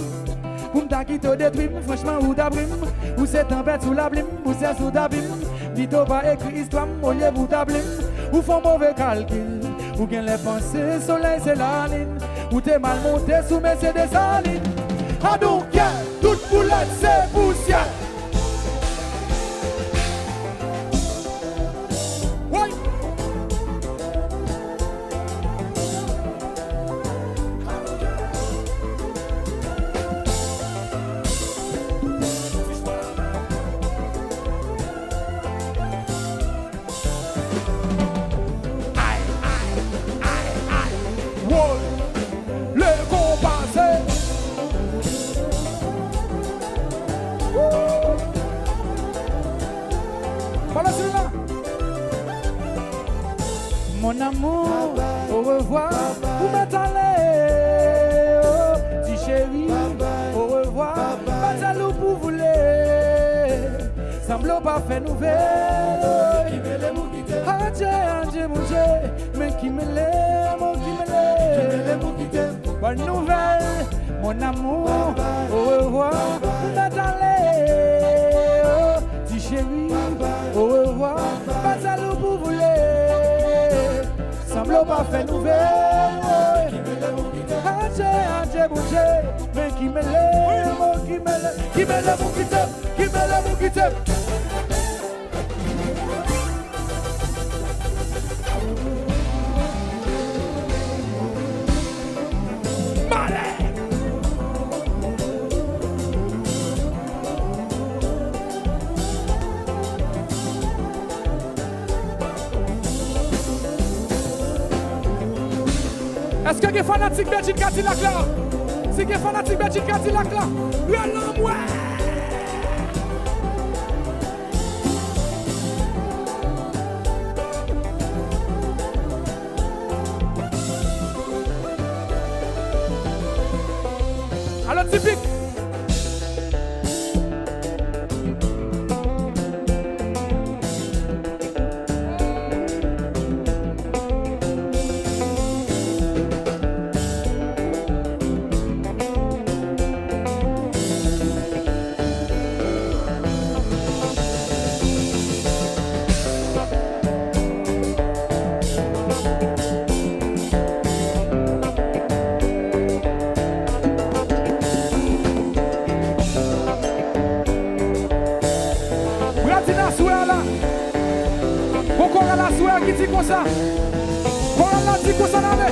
Pou m ta kite w detwi m, franchman ou ta pri m. Ou se tanpèt sou lapli m, ou se sou tapi m. Pito pa ekri istwa m, olye pou ta pli m. Ou fè yon move kalkil, ou genlè panse solèy se lalin. Ou te mal monte sou mesye Desalin. I don't care, tout boulèt se pousyè. Woy! Ay, ay, ay, ay. Woy! Le konpa se. Woo! Pale sou la. Mon amour, au revoir. Ou mèt ale, oh, ti cheri, au revoir. Pa di l ou pou voule. Sanble w pa fè nouvèl. Adje, adje, Bondye. Men ki mele m, oh, ki mele m. Bòn nouvèl, mon amour, au revoir. M mèt ale, oh, ti cheri, au revoir. Pa di l ou pou voule. Sanble w pa fè nouvèl. Adje, adje, Bondye. Men ki mele m, oh, ki mele, ki mele m ou kite m, ki mele m ou kite m. Malè! Èske gen fanatik Bedjine Kadilak la? Si gen fanatik Bedjine Kadilak la, rele m wè! Alò, Tipik! Bradin aswè a la. Gon koral aswè a ki di konsa. Koral la di konsa, n ale.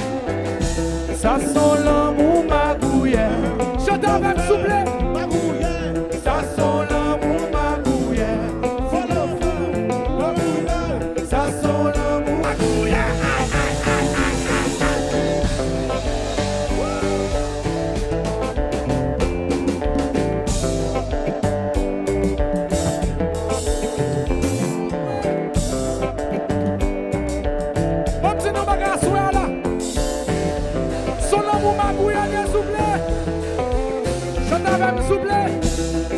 Sa se yon lanmou magouyè. Chante avè m, souple. Magouyè. Sa se yon lanmou magouyè. Fò lanmou magouyè. Sa se yon lanmou magouyè. Ay, ay, ay, ay, ay, ay. Ban m di nou bagay aswè a la. Se yon lanmou magouyè, souple. Chante avè m, souple.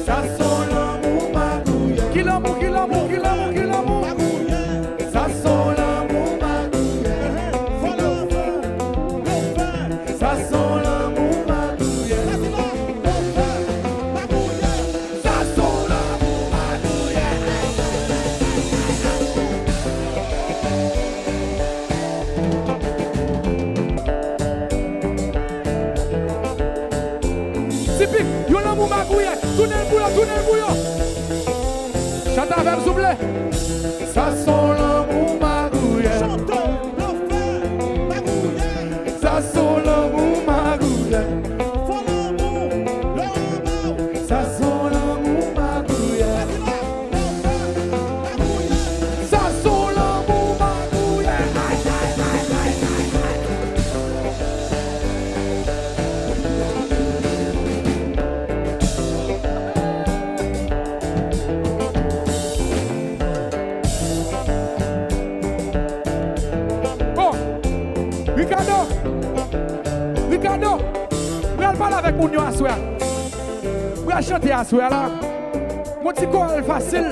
Sa se yon lanmou magouyè. Ki lanmou, ki lanmou, ki lanmou, ki lanmou? Magouyè. Sa se yon lanmou magouyè. Fò lanmou, lanmou. Sa se yon lanmou magouyè. Sa se yon lanmou magouyè. Tipik, yon lanmou magouyè. Tounen l pou yo, tounen l pou yo. Chante avè m, souple. Sa se yon lanmou magouyè. Chante, lanfè, magouyè. Sa se yon lanmou magouyè. Fò lanmou, lanmou. Sa se yon lanmou magouyè. Sa se yon lanmou magouyè. Ay, ay, ay, ay, ay, ay. Non. M pral pale avèk moun yo aswè a. M pral chante aswè a la. Yon ti koral fasil.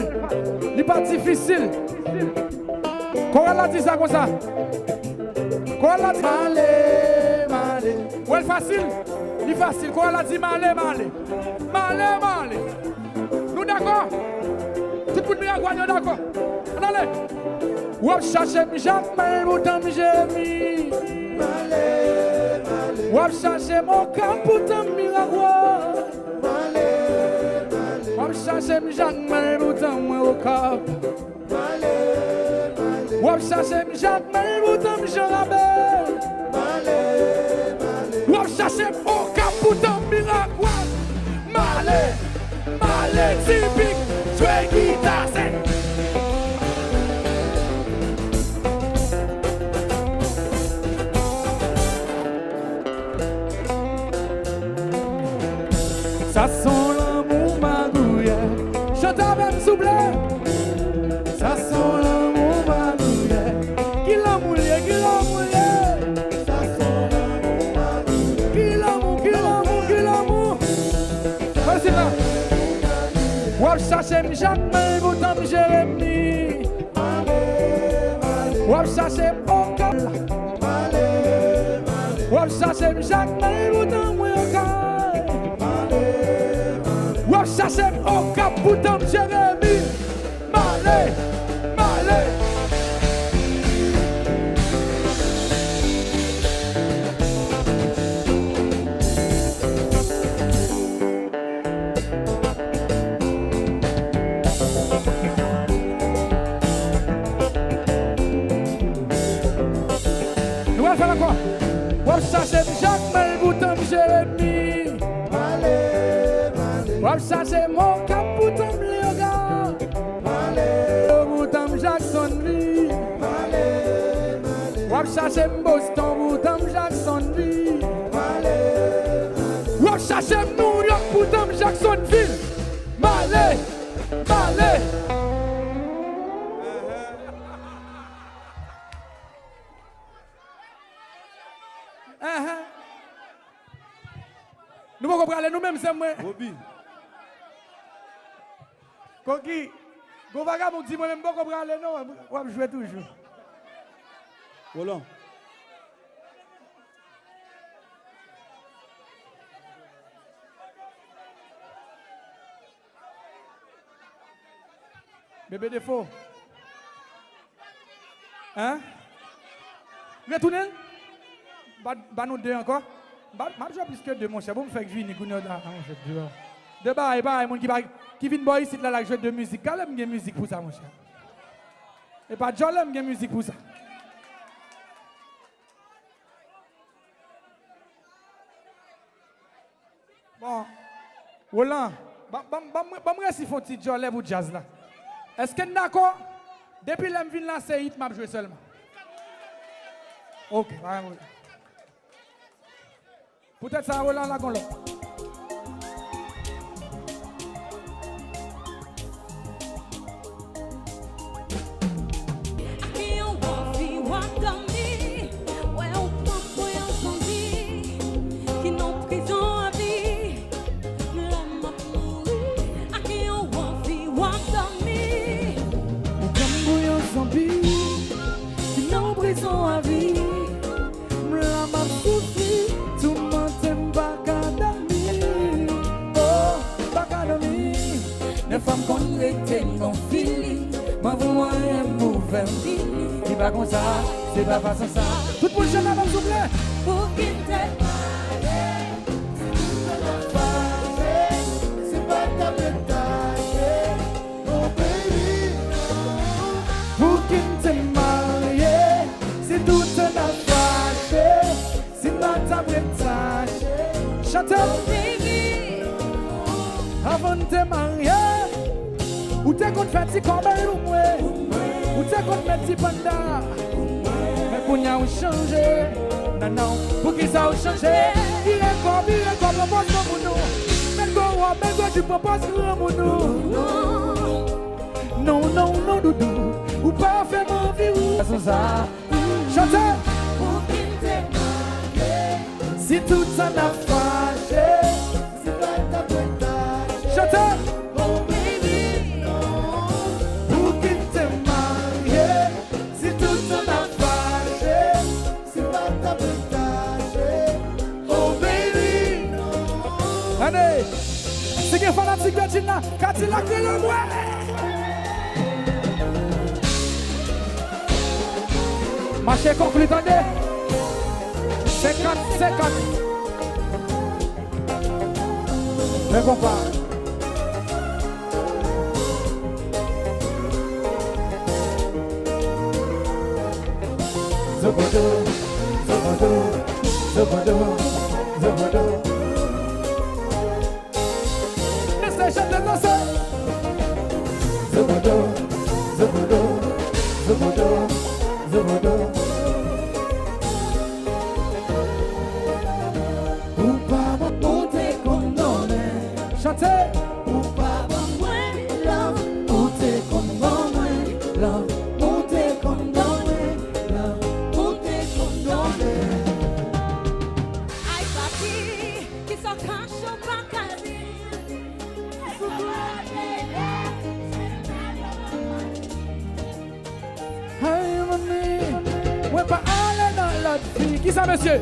Li pa difisil. Koral la di sa konsa. Koral la di, male, male. Wè l fasil? Li fasil. Koral la di, male, male. Male, male. Nou dakò? Tout moun Miragwàn yo dakò? Ann ale. W ap chache m jak mal, poutan m jemi. W ap chache m Okap, poutan m Miragwàn. W ap chache m jak mal, poutan mwen Okap. W ap chache m jak mal, poutan m Jan Rabèl. W ap chache m Okap, poutan m Miragwàn. Male, male, tipik, jwe gita, se. Sa se yon lanmou magouyè. Chante avè m, souple. Sa se yon lanmou magouyè. Ki lanmou l ye, ki lanmou l ye? Sa se yon lanmou magouyè. Ki lanmou, ki lanmou, ki lanmou? Fasil la. W ap chache m jak mal, poutan m Jeremi. W ap chache m Okap. W ap chache m jak mal, poutan mwen Okay. W ap chache m Okap, poutan m Jeremi. Male, male. Nou pral fè l ankò. W ap chache m jak mal, poutan m Jeremi. W ap chache m Okap, poutan m Leogàn. Poutan m Jacksonville. W ap chache m Boston, poutan m Jacksonville. W ap chache m New York, poutan m Jacksonville. Male, male. Ahan. Nou poko prale nou menm, sè mwen. Koki, gon vagabon di mwen menm poko prale non, w ap jwe toujou. Roland. Bebe Defo. Hein? Retounen l? Ba, ba nou de ankò. Ba, m ap jwe plis ke de, monchè. Bon, m fèk vini kounye a, monchè, de. De bagay, bagay, moun ki pa, ki vin bò isit la, l ap jwe de mizik. Gade m gen mizik pou sa, monchè. E pa djòlè m gen mizik pou sa. Bon, Roland, ban, ban, ban, ban m resi fè yon ti djòlè pou djaz la. Èske n dakò? Depi lè m vin la, se hit m ap jwe sèlman. Ok, pa gen pwoblèm. Poutèt sa, Roland, la gon lòt. Ak yon anvi w ap dòmi, wè ou pran pou yon zonbi ki nan prizon avi. M la m ap mouri. Ak yon anvi w ap dòmi, ou pran m pou yon zonbi ki nan prizon avi. M la m ap soufri, toumante m pa ka dòmi. Oh, m pa ka dòmi. Nèf fwa m konn rete m gon feeling. M anvi w anyen m ouvè m vini. Li pa konsa, se pa fason sa. Tout moun chante avè m, souple. Pouki m te pale? Si tout tan ap fache, si pa t ap ret tache. Oh baby, non. Pouki m te marye? Si tout tan ap fache, si m pa t ap ret tache. Chante. Oh baby, avan n te marye, ou te konn fè ti kòbèy pou mwen. Ou te konn met ti panda. Men kounye a ou chanje. Non, non, poukisa ou chanje? Vire kò, vire kò, pran pòz granmoun ou. Met gwo wòb, met gwo jip, pran pòz granmoun ou. Non, non, non, doudou, ou pa fè m anvi ou. Sa, sa. Chante. Pouki m te marye? Si tout N ap fache, si pa t ap mwen tache. Chante! Oh baby, non. Pou ki n te marye, si tout tan n ap fache, si pa t ap mwen tache. Oh baby, non. Ane! Si gen fanatik Bedjine la, Kadilak rele mwen! Mache konkli tande. Senkant, senkant. Men konpa. Zobodo, zobodo, zobodo, zobodo. Mesye, chante, danse. Zobodo, zobodo, zobodo, zobodo. Ou pa ban, ou te konn donnen. Chante. Ou pa ban mwen love, ou te konn ban mwen love, ou te konn ban mwen love, ou te konn donnen. Ay papi, ki sa w kache w pa ka di. Ay, manmi, mwen pa ale nan lòt fi. Kisa, mesye?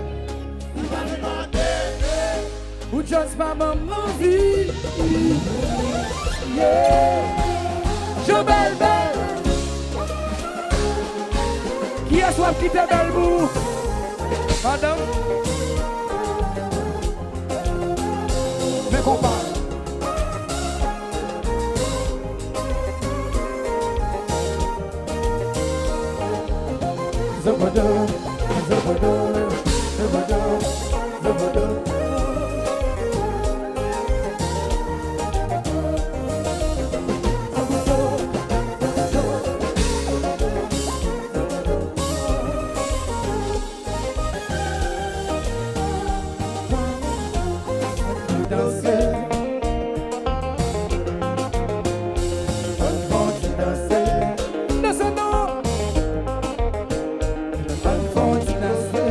Ou just pa ban m anvi. Yeah. Jobèl bèl. Kiyès w ap kite bèl pou ou? Madanm. Men konpa. Zobodo, zobodo, zobodo, zobodo. Danse. Ann fè yon ti danse. Danse non. Ann fè yon ti danse.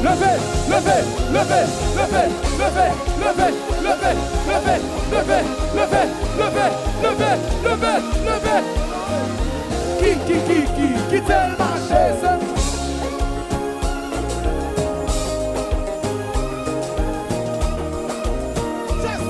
Leve, leve, leve, leve, leve, leve, leve, leve, leve, leve, leve, leve, leve, leve. Ki, ki, ki, ki, kite l mache, se. Yes.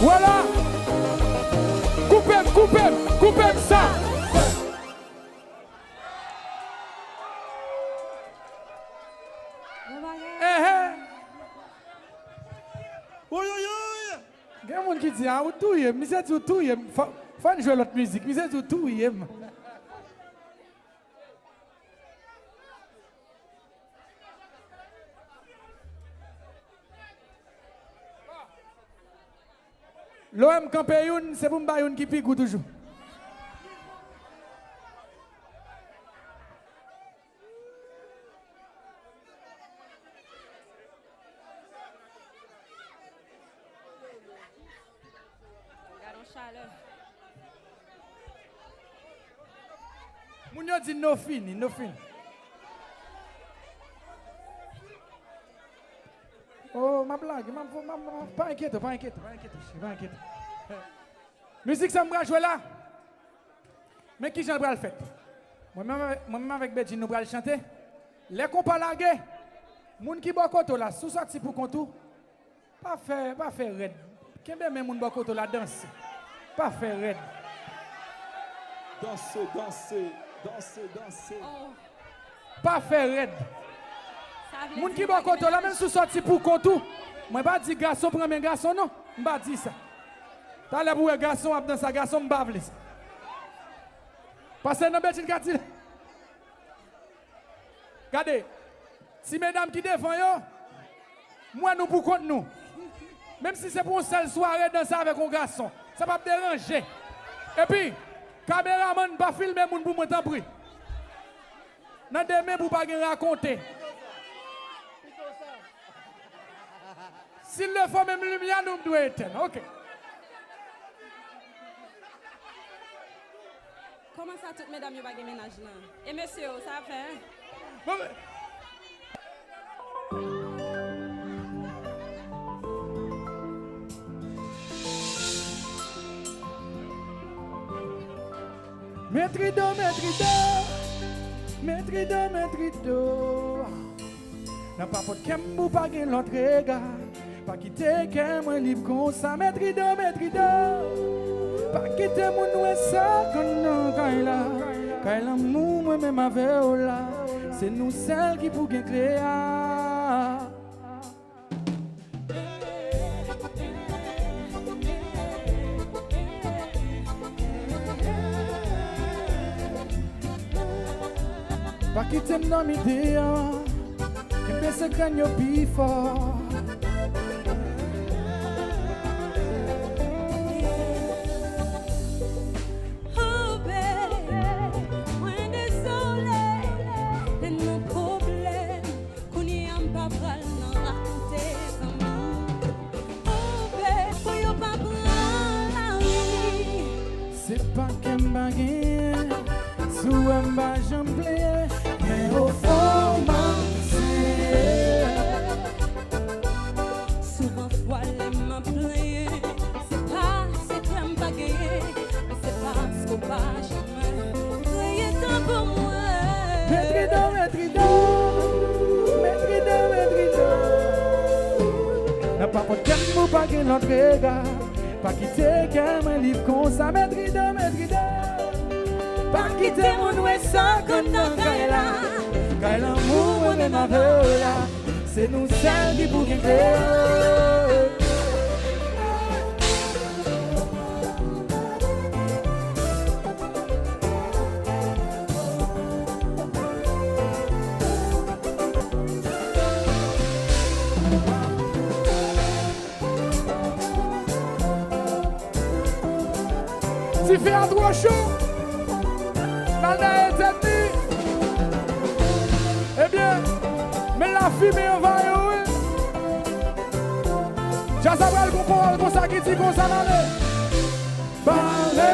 Vwala! Koupe m, koupe m, koupe m sa! Bon bagay. Ehe. Oyoyoy! Gen moun ki di, "A, ou touye m." Misye di, "Ou touye m." Fò, fò n jwe lòt mizik. Misye di, "Ou touye m." Lè w wè m kanpe youn, se pou m ba youn ki pi gou toujou. Gad yon chalè. Moun yo di nou fini, nou fini. Oh, m ap lage, m ap, m ap, m ap, pa enkyete w, pa enkyete w, pa enkyete w, cheri, pa enkyete w. Mizik sa m pral jwe la. Men kijan l pral fèt. Mwen menm avèk, mwen menm avèk Bedjine nou pral chante. Lè konpa lage, moun ki bò kote w la, si w sòti pou kont ou, pa fè, pa fè rèd. Kenbe men moun bò kote w la, danse. Pa fè rèd. Danse, danse, danse, danse. Oh. Pa fè rèd. Sa vle di moun ki bò kote w la, menm si w sòti pou kont ou, mwen pa di gason pran men gason non. M pa di sa. Talè pou w wè gason ap danse ak gason, m pa vle sa. Pase nan Bedjine ka di. Gade, ti medam ki devan yo, m wè nou pou kont nou. Menm si se pou yon sèl sware danse avèk yon gason, sa p ap deranje. Epi, kameramann, pa filme moun pou mwen, tanpri. Nan demen pou pa gen rakonte. S'il le faut, menm limyè nou dwe etèn. Ok. Kòman sa tout medam yo pa gen mennaj lan? E mesye yo, sa ap fè? Bon, men, Metrido, metrido, metrido, metrido. Nan papòt kè m pou pa gen lòt rega. Pa kite kè mwen lib konsa, metrido, metrido. Pa kite moun wè sa konn nan kay la. Kay lanmou mwen menm avè w la. Se nou sèl ki pou gen kle a. Pa kite m dòmi deyò, kenbe sekrè n yo pi fò. Oh, baby, mwen dezole, lè n nan pwoblèm. Kounye a m pa pral nan rakonte zanmi. Oh, baby, pou yo pa pran lari. Se pa kè m pa genyen, si w wè m pa janm plenyen, men ofon m ap senyen. Souvan fwa lè m ap plenyen, se pa se kè m pa genyen, men se paske w pa janm Metrido, metrido, metrido, metrido. Nan papòt kè m ou pa gen lòt rega. Pa kite kè mwen lib konsa, metrido, metrido. Pa kite moun wè sa konn nan kay la. Kay lanmou mwen menm avè w la. Se nou sèl ki pou gen kle. Dife a twò cho. N al dèyè tèt li. Ebyen, men lafimen anvayi w, wi. Djaz la pral gon pawòl konsa ki di konsa, n ale. Bare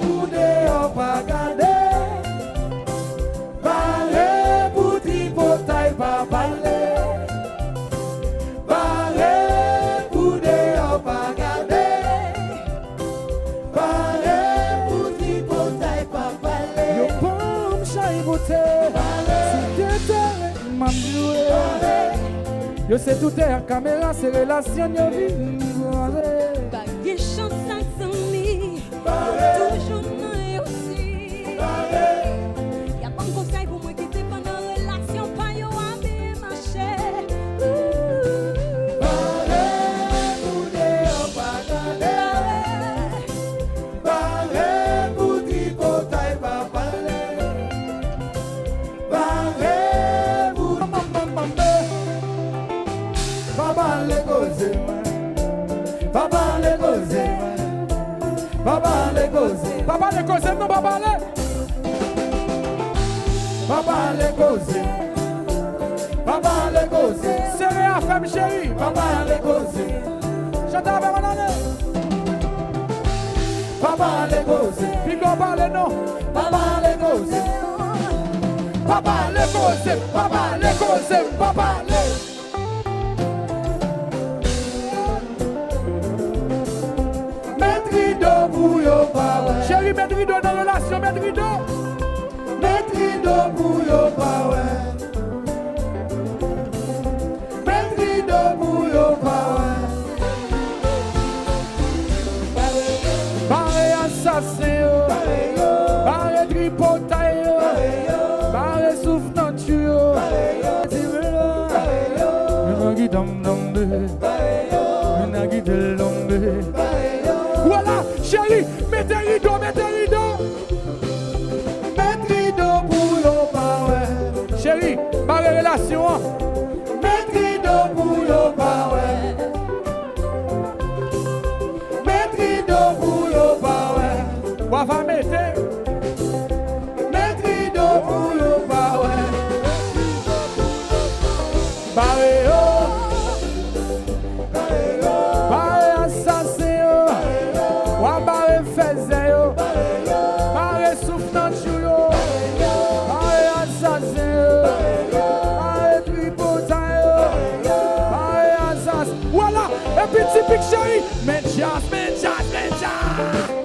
pou deyò pa gade. Bare pou tripotay pa pale. Bare pou deyò pa gade. Bare pou tripotay pa pale. Yo ban m chay bote. Bare. Si te teren m ap jwe. Bare. Yo se toutè ak kamera, se relasyon yo vin kraze. Pa gen chans ak zanmi. Toujou nan yo si. Y ap ban m konsèy pou mwen kite pandan relasyon pa yo a byen mache. Pare pou deyò pa gade. Pare pou tripotay pa pale. Pare pou... Pa pale koze mwen. Pa pale koze mwen. Pa pale koze. Pa pale koze m non, pa pale. Pa pale koze. Pa pale koze. Sere afè m cheri. Pa pale koze. Chante avè m, ann ale. Pa pale koze. Piga w pale non. Pa pale koze. Pa pale koze. Pa pale koze. Pa pale. Met rido pou yo pa wè. Cheri, met rido nan relasyon, met rido. Met rido pou yo pa wè. Met rido pou yo pa wè. Bare asasen yo. Bare tripotay yo. Bare souf nan tchou yo. Bare yo. Bare yo. Bare yo. Bare yo. Bare yo. Bare yo. Bare yo. Bare yo. Vwala, cheri, mete rido, mete rido. Met rido pou yo pa wè. Cheri, bare relasyon an. Met rido pou yo pa wè. Met rido pou yo pa wè. W a va mete. Met rido pou yo pa wè. Bare yo. Bare asasen yo. W a bare fèzè yo. Bare souf nan tchou yo. Bare asasen yo. Bare tripotay yo. Bare asasen. Vwala. Epi tipik cheri. Men djaz, men djaz, men djaz.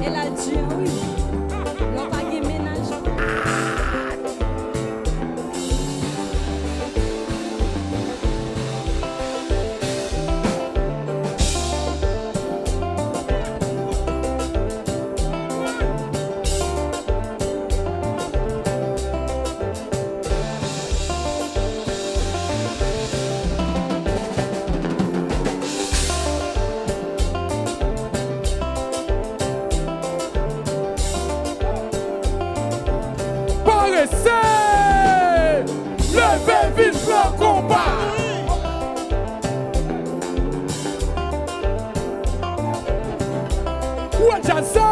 E l al di, wi. Lè w pa gen mennaj. Parese! Leve vin pran konba! Ou wè djaz sa?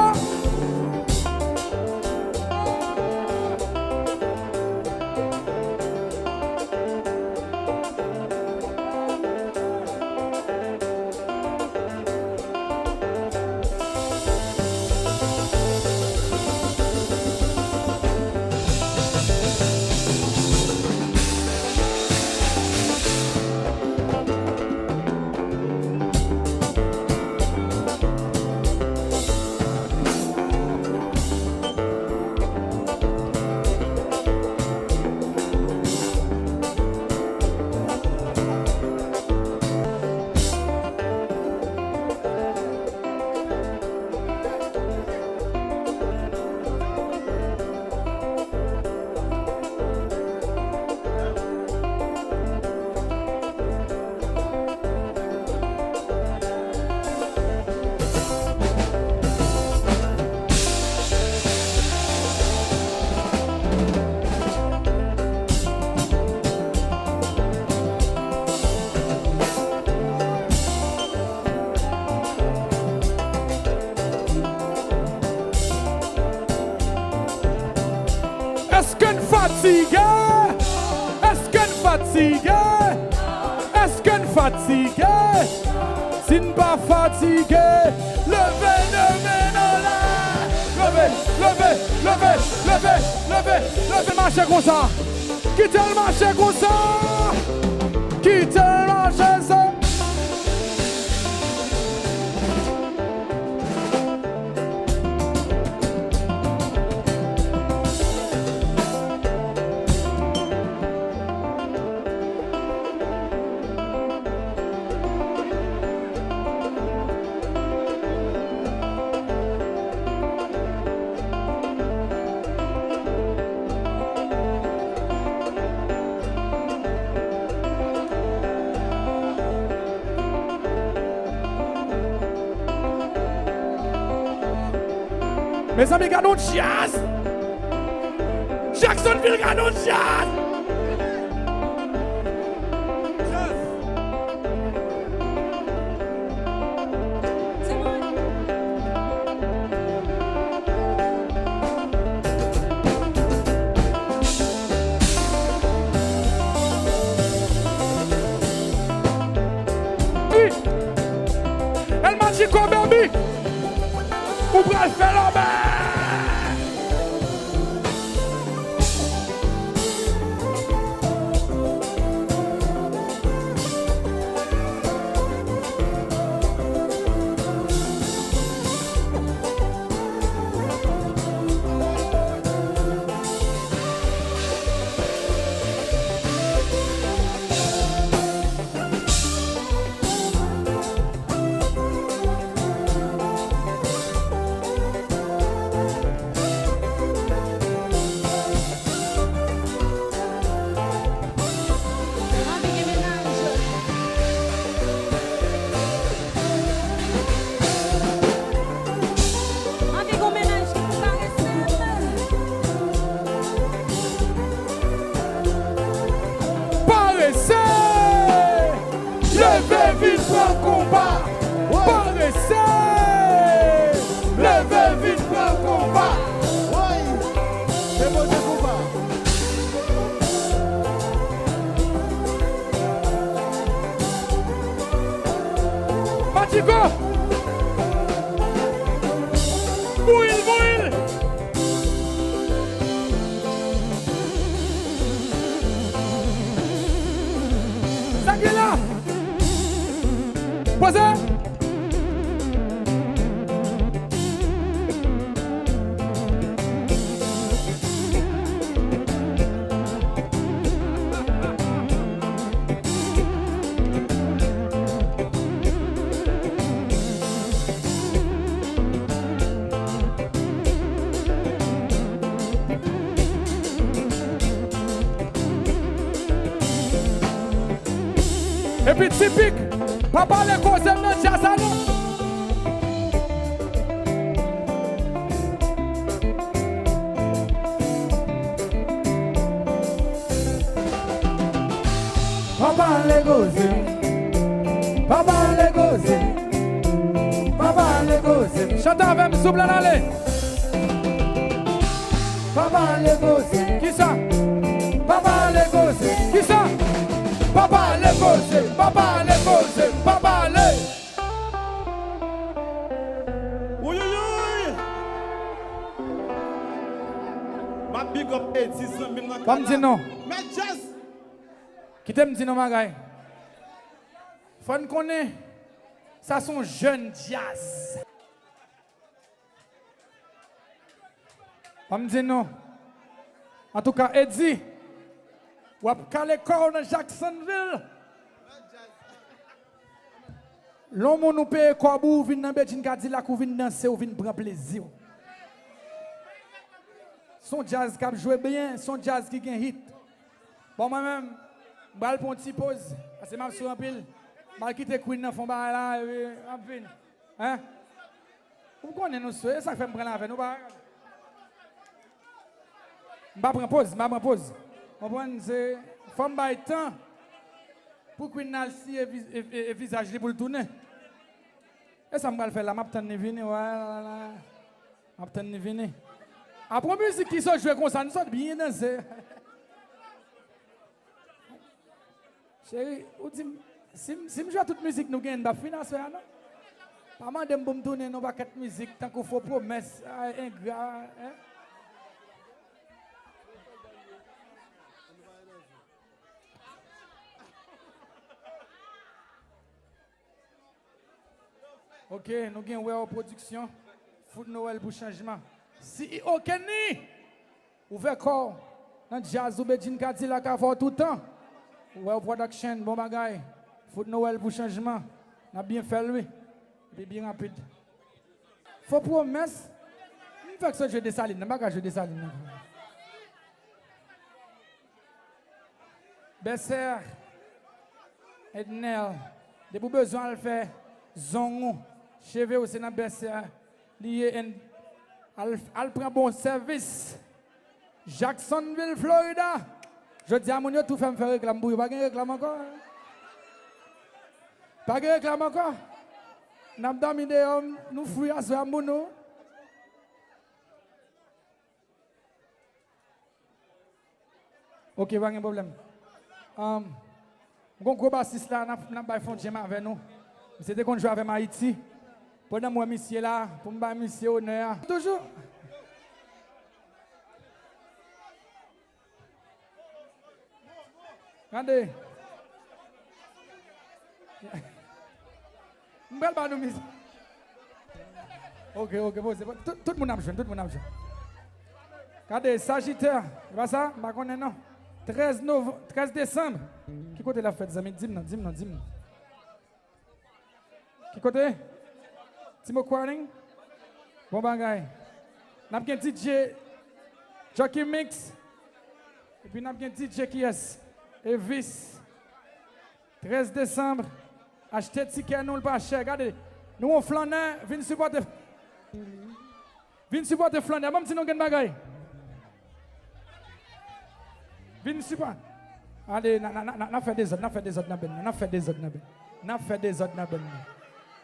Èske n fatige? Èske n fatige? Èske n fatige? Si n pa fatige, leve, leve, leve, leve, leve, leve, leve, leve, mache konsa. Kite l mache konsa. Kite l mache, se Mezanmi, gade yon djaz! Jacksonville, gade yon djaz! El Magico, baby! Ou pral fè lòbèy! Parese! Leve vin pran konba! Parese! Leve vin pran konba! Woy! Se Bondye konba! Matigo! Bouyi l, bouyi l! Sa ki la? Poze! Epi tipik, pa pale koze m nan djaz la non. Pa pale koze m, pa pale koze m, pa pale koze m. Chante avè m, souple, n ale. Pa pale koze. Kisa? Pa pale koze. Kisa? Pa pale koze. Pa pale koze. Pa pale. Wouyouyouyy! M ap big up Eddy, zanmi m nan kay la. Ban m di non. Mèt djaz. Kite m di non bagay. Fò n konnen, sa se yon jèn djaz. Ban m di nou. Antouka, Eddy, w ap kale kò w nan Jacksonville. Lè yon moun ou peye kòb ou, ou vin nan Bedjine Cadillac, ou vin danse, ou vin pran plezi w. Se yon djaz k ap jwe byen, se yon djaz ki gen hit. Bon, mwen menm, m pral pran yon ti poz, paske m ap sou anpil. M al kite Queen nan fè yon bagay la, epi m ap vini. Hein? Ou konnen nou sou, e sa k fè m pran l avè nou, pa. M pa pran poz, m pa pran poz. Konprann, se, fò m bay tan pou Queen nan al siye vi-, e, e, e vizaj li pou l tounen. E sa m pral fè la, m ap tann li vini, wè, la, la, la. M ap tann li vini. Apre yon mizik ki sot jwe konsa, nou sot byen danse. Cheri, ou di m, si m, si m jwe tout mizik nou genyen, m p ap fin aswè a, non? Pa mande m pou m tounen yon pakèt mizik, tankou Fo Pwomès, a, Engra, en? Ok, nou gen Wè Pwodiksyon. Fout Nowèl pou chanjman. C E O Kenny! Ouvè kò w nan djaz ou, Bedjine Kadilak avè w toutan. Wè Production, bon bagay. Fout Nowèl pou chanjman. N ap byen fè l, wi. Epi byen rapid. Fo Pwomès. M fèk sot jwe Desalin nan, m pa ka jwe Desalin nan. Bèsè, Ednel, depi w bezwen al fè zong ou, cheve w se nan Bèsè li ye, and al, al pran bon sèvis. Jacksonville, Florida. Jodi a, moun yo tou fè m fè reklam pou yo. Pa gen reklam ankò? Pa gen reklam ankò? N ap dòmi deyò, nou fri aswè a, m pou nou. Ok, pa gen pwoblèm. Um, m gon gwo basis la, n ap, n ap bay fon djem avè nou. Misye te konn jwe avè m Ayiti. Pandan m wè misye la, pou m bay misye onè a. Toujou. Gade. M pral ba nou mizik. Ok, ok, poze. Tout, tout moun ap jwenn, tout moun ap jwenn. Gade, Sajitè, e pa sa? M pa konnen non. Trèz novanm, trèz desanm. Ki kote l ap fèt, zanmi? Di m non, di m non, di m non. Ki kote? Timo Quarting? Bon bagay. N ap gen D J Jockey Mix. Epi n ap gen D J kiyès? Evis. Trèz desanm. Achte tikè nou, l pa chè. Gade, nou yon flannè, vin sipòte. Vin sipòte flannè. Ban m di nou yon bagay. Vin sipòte. Ale, n a, n a, n a, n a fè dezòd, n a fè dezòd nan bèn nan, n a fè dezòd nan bèn nan. N a fè dezòd nan bèn nan.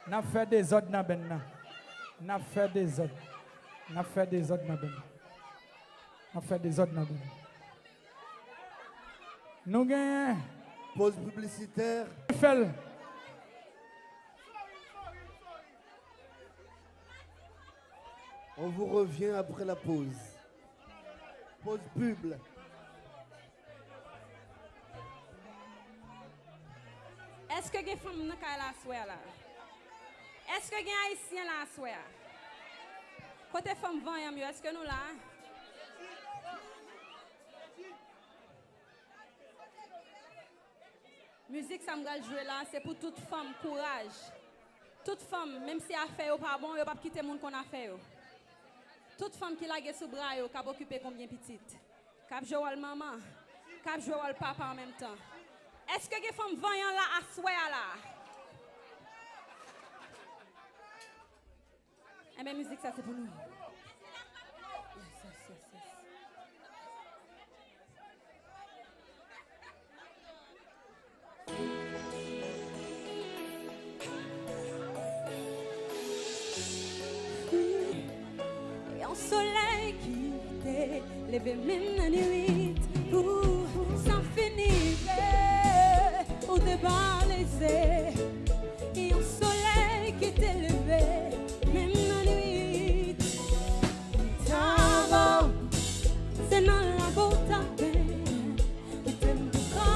N a fè dezòd nan bèn nan. N a fè dezòd. N a fè dezòd nan bèn nan. N a fè dezòd nan bèn nan. Nou genyen. Pause publicitaire. Fè l. On vous revient après la pause. Pause pub. Èske gen fanm nan kay la aswè a la? Èske gen ayisyen la aswè a? Kote fanm vanyan m yo? Èske nou la? Mizik sa m pral jwe la, se pou tout fanm kouraj. Tout fanm, menm si afè yo pa bon, yo p ap kite moun konn afè yo. Tout fanm ki lage sou bra yo, k ap okipe konbyen pitit, k ap jwe wòl manman, k ap jwe wòl papa an menm tan. Èske gen fanm vanyan la aswè a la? Enben, mizik sa se pou nou. Yes, yes, yes, yes. Yon solèy ki te leve menm nan nwit pou sa fini vre, ou te pa lese. Yon solèy ki te leve menm nan nwit. Li ta bon, se nan lakou w ta benyen. Kite m pou kò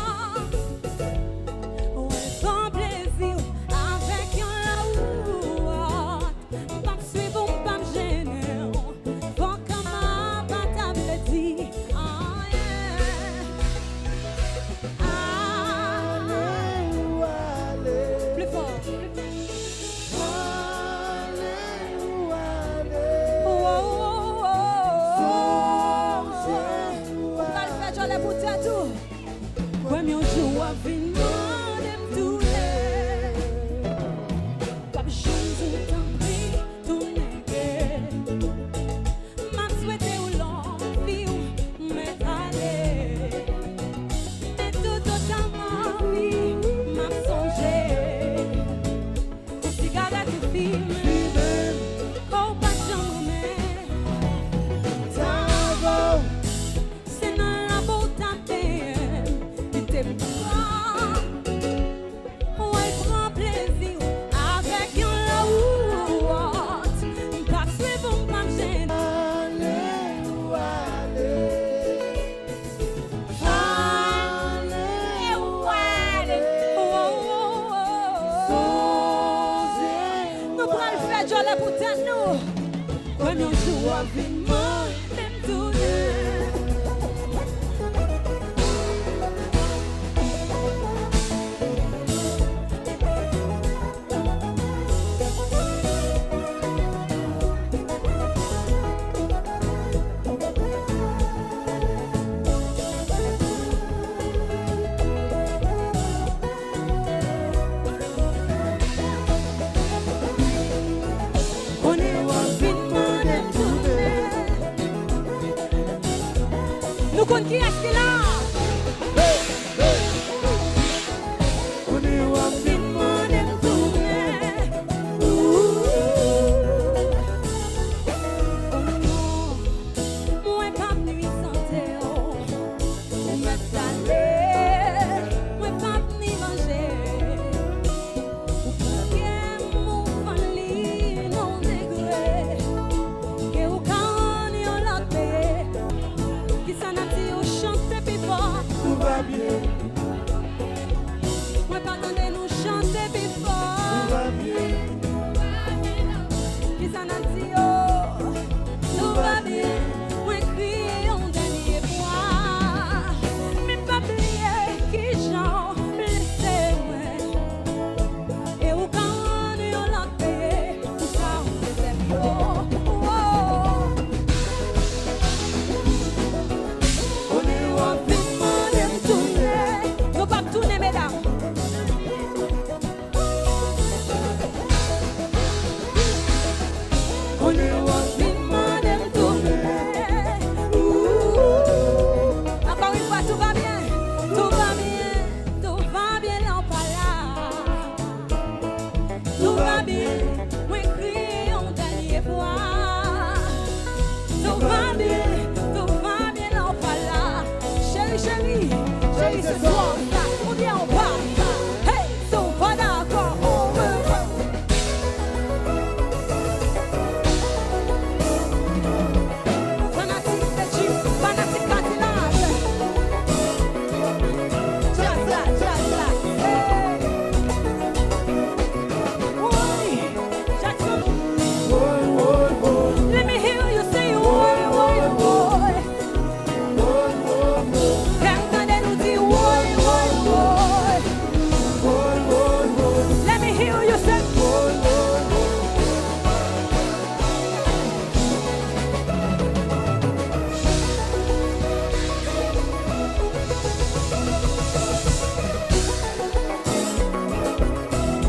w al pran plezi w avèk yon lawòt. M p ap swiv ou, m p ap jennen w. Fòk m ap pa ta vle di anyen. Ale ou ale. Pli fò. Fòk W ap vin mande m tounen. Konnen w ap vin mande m tounen. Nou konn kiyès ki la. Konnen w ap vin mande m tounen. Ooh. Oh non, mwen p ap nwi sante w. Ou mèt ale, mwen p ap ni manje. Ou pran kè m, ou fann li nan yon degre ke ou ka rann yon lòt peye. Kisa n ap di yo chante pi fò? Tout va bien. Mwen pa tande nou chante pi fò. Tout va bien. Kisa n ap di yo? Tout va bien. Mwen kriye yon dènye fwa. Men pa bliye kijan w blese mwen. E ou ka rann yon lòt peye pou sa w te fè m yo. Konnen w ap vin mande m tounen. Nou p ap tounen, medam. Konnen w ap vin mande m tounen. Ooh. Encore une fois, tout va bien, tout va bien, tout va bien, lè w pa la. Tout va bien, mwen kriye yon dènye fwa. Tout va bien, tout va bien, lè w pa la. Cheri, cheri, cheri, se swa sa, oubyen w pa sa. Hey, si w pa dakò, on revote. Fanatik Betty, fanatik Kadilak. Djaz la, djaz la. Hey. Woy, Jackson. Let me hear you say woy, woy, woy. Fè m tande nou di woy, woy, woy. Let me hear you say.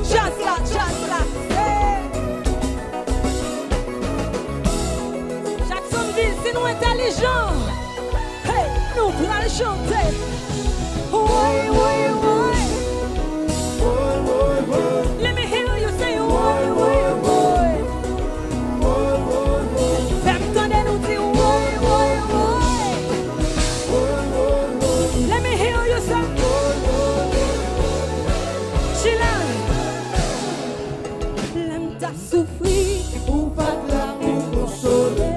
Djaz la, djaz la, hey. Jacksonville, si nou entèlijan, hey, nou pral chante. Woy, woy, woy. Let me hear you say woy, woy, woy. Fè m tande nou di woy, woy, woy. Let me hear you say. Chila. Lè m t ap soufri, ou pa t la pou konsole.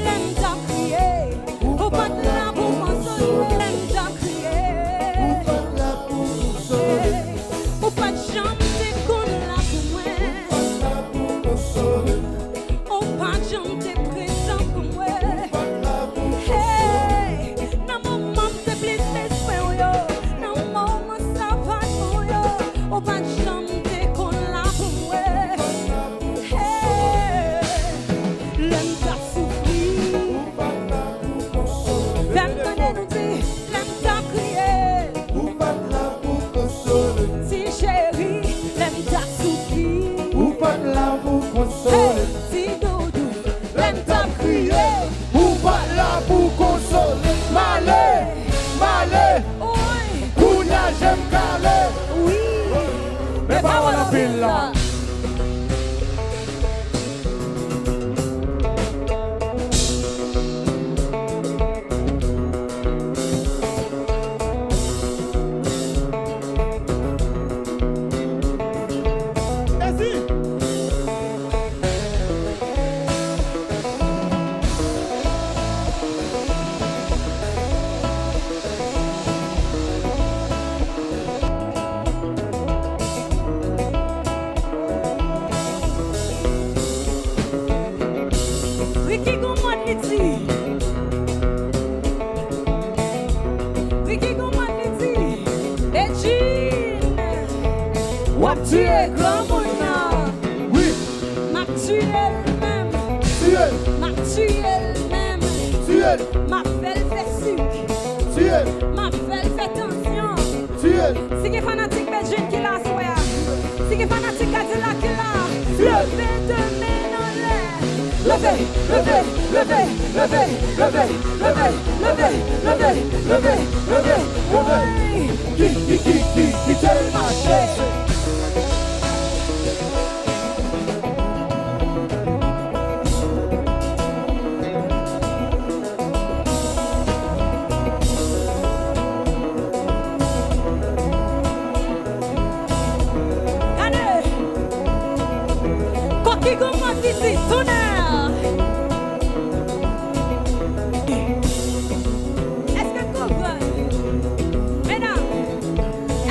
Lè m t ap kriye, ou pa t la pou konsole. Lè m t ap kriye, Di. Ricky gon mòd li di. Bedjine. W ap tiye granmoun nan. Wi. M ap tiye l menm. Tiye l. M ap tiye l menm. Tiye l. M ap fè l fè sik. Tiye l. M ap fè l fè tansyon. Tiye l. Si gen fanatik Bedjine ki la aswè a, si gen fanatik Kadilak ki la, leve de men n anlè. Leve, leve, leve, leve, leve. Woy! Ki, ki, ki, ki, kite l mache. Gade! Kòki gon mòd li di, tonnerre! Èske n konprann? Medam,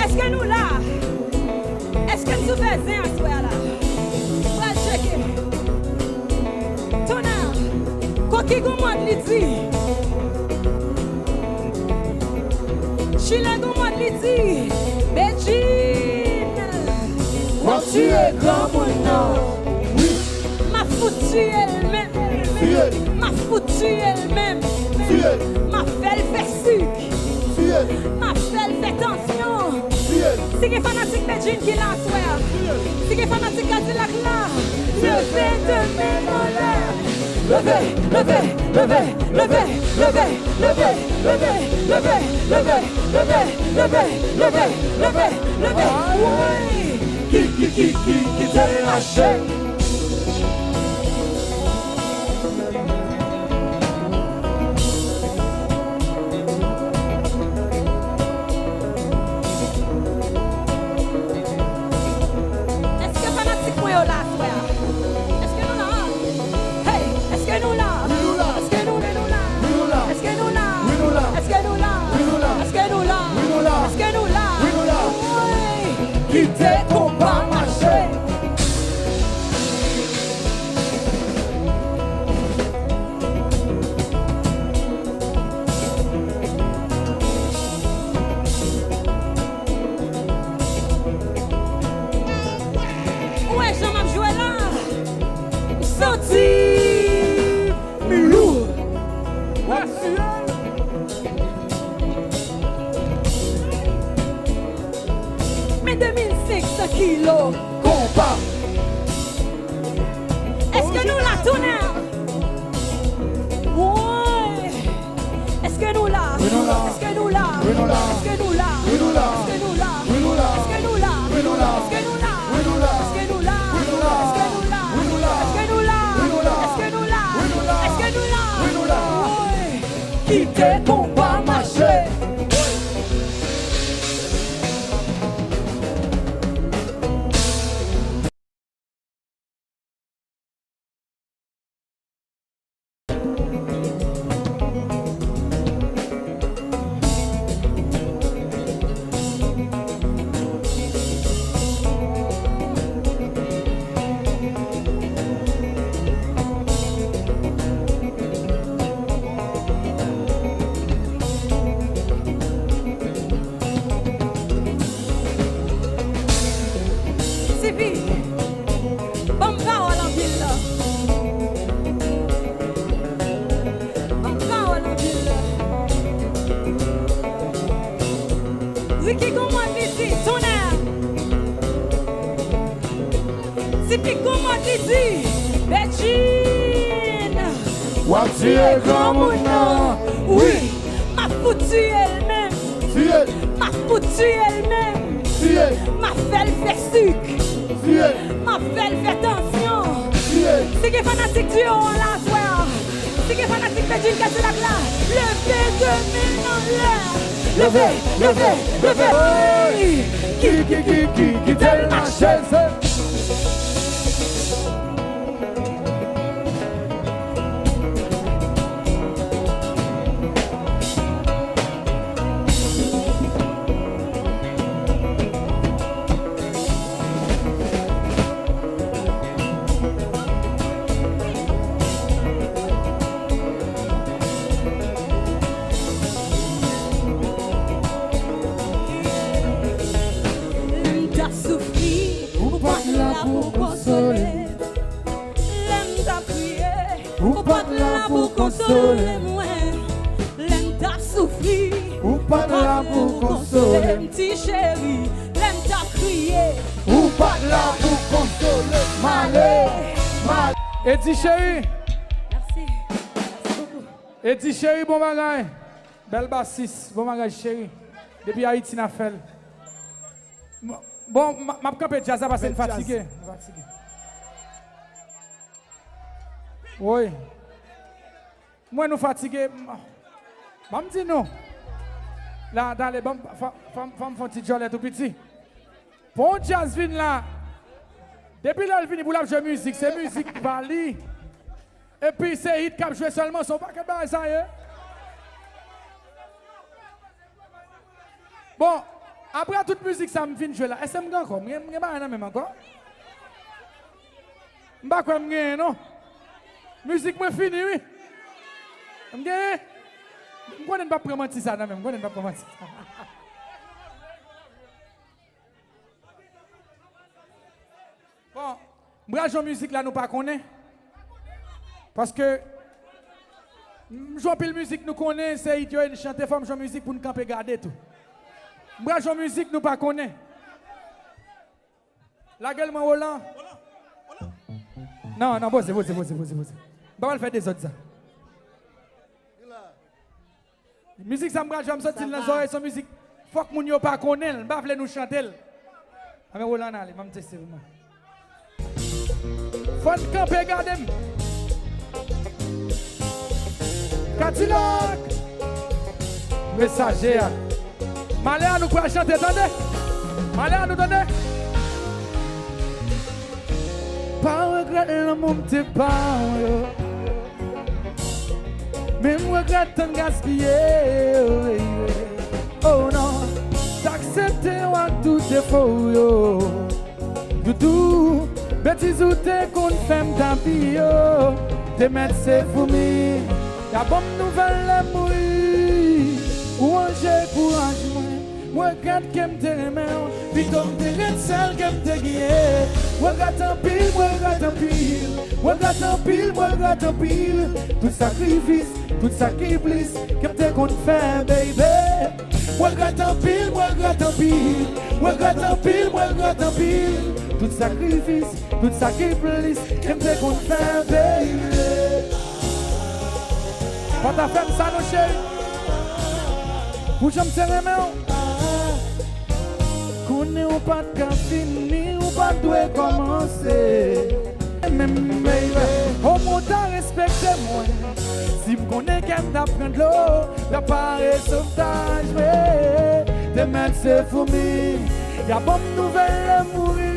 èske nou la? Èske n sou fè zen aswè a la? Pral tcheke. Tonnerre, Kòki gon mòd li di. Chile gon mòd li di. Bedjine. W ap tiye granmoun nan. Wi. M ap fout tiye l menm. Tiye l. M ap fout tiye l menm. Tiye l. M ap fè l fè sik. Tiye l. M ap fè l fè tansyon. Tiye l. Si gen fanatik Bedjine ki la aswè a. Tiye l. Si gen fanatik Kadilak la. Leve de men n anlè. Leve, leve, leve. Woy! Ki, ki, ki, ki, kite l mache. Èske fanatik mwen yo la aswè a? Èske nou la? Hey, èske nou la? Wi, nou la. Èske nou, nou la? Wi, nou la. Èske nou la? Wi, nou la. Èske nou la? Wi, nou la. Èske nou la? Wi, nou la. Èske nou la? Wi, nou la. Woy! Kite konba mache. Ou wè jan m ap jwe la? M santi m lou. Men de mil senk san kilo konpa. Èske nou la, tonnerre? Woy! Èske nou la? Wi, nou la. Èske nou la? Wi, nou la. Èske nou la? Wi, nou la. Èske nou la? Wi, nou la. Èske nou la? Wi, nou la. Èske nou la? Wi, nou la. Èske nou la? Wi, nou la. Èske nou la? Wi, nou la. Èske nou la? Wi, nou la. Woy! Kite konba mache. Sipi, ban m pawòl anpil la. Ban m pawòl anpil la. Ricky gon mòd li di, tonnerre. Sipi gon mòd li di, Bedjine. W ap tiye granmoun nan. Wi. M ap fout tiye l menm. Tiye l. M ap fout tiye l menm. Tiye l. M ap fè l fè sik. Tiye l. M ap fè l fè tansyon. Tiye l. Si gen fanatik diyo an la aswè a, si gen fanatik Bedjine Kadilak la, leve de men n anlè. Leve, leve, leve. Ki, ki, ki, ki, kite l mache. la pou konsole mwen lè m t ap soufri. Ou pa t la pou konsole m. Ti cheri, lè m t ap kriye. Ou pa t la pou konsole m. M ale, m ale. Edi cheri. Mèsi. Mèsi bokou. Edi cheri, bon bagay. Bèl basis, bon bagay cheri. Depi Ayiti n ap fè l. Bon, m, m ap kanpe djaz la paske n fatige. Woy. M wè nou fatige. Ban m di nou. La, tande, ban m, fò, fò, fò m fè yon ti djòlè tou piti. Pou yon djaz vin la, depi lè l vini pou l ap jwe mizik, se mizik pa li. Epi se hit k ap jwe sèlman, se yon pakèt bagay sa ye. Bon, apre tout mizik sa m fin jwe la, èske m gen ankò? M gen, m gen bagay nan men m ankò? M pa kwè m genyen non. Mizik mwen fini wi. M genyen? M konnen n p ap pran manti sa nan men m, m konnen n p ap pran manti sa. Bon, m pral jwe yon mizik la nou pa konnen. Paske m jwe anpil mizik nou konnen, se hit yo e n chante, fò m jwe yon mizik pou n kanpe gade tou. M pral jwe yon mizik nou pa konnen. Lage l mwen, Roland. Non, non, poze, poze, poze, poze, poze. M pa pral fè dezòd sa. Mizik sa m pral jwe, m santi l nan zòrèy, se yon mizik fòk moun yo pa konnen l, m pa vle nou chante l. Anben, Roland ale, ban m teste pou mwen. Fò n kanpe gade m. Kadilak. Mesaje a. Malè a nou pral chante, tande. Malè a nou tande. Pa regrèt lanmou m te ba w yo. Men m regrèt tan gaspiye yo. Oh non, t aksepte w ak tout defo w yo. Doudou, betiz ou te konn fè m tapi yo, te mèt se foumi. Y a ban m nouvèl lè m mouri, ou ranje kouraj mwen. M regrèt ke m te renmen w, pito m te ret sèl ke m te genyen. M regrèt anpil, m regrèt anpil, m regrèt anpil, m regrèt anpil. Tout sakrifis, tout sa ki plis ke m te konn fè, baby. M regrèt anpil, m regrèt anpil, m regrèt anpil, m regrèt anpil. Tout sakrifis, tout sa ki plis ke m te konn fè, baby. Pa ta fè m sa non, cheri. Pou jan m te renmen w. Konnen w pa t ka fini, w pa t dwe kòmanse. Menm, baby, o mwen ta respekte mwen. Si m konnen kè m t ap pran dlo, t ap pare sovtaj mwen. Te mèt se foumi, y a ban m nouvèl lè m mouri.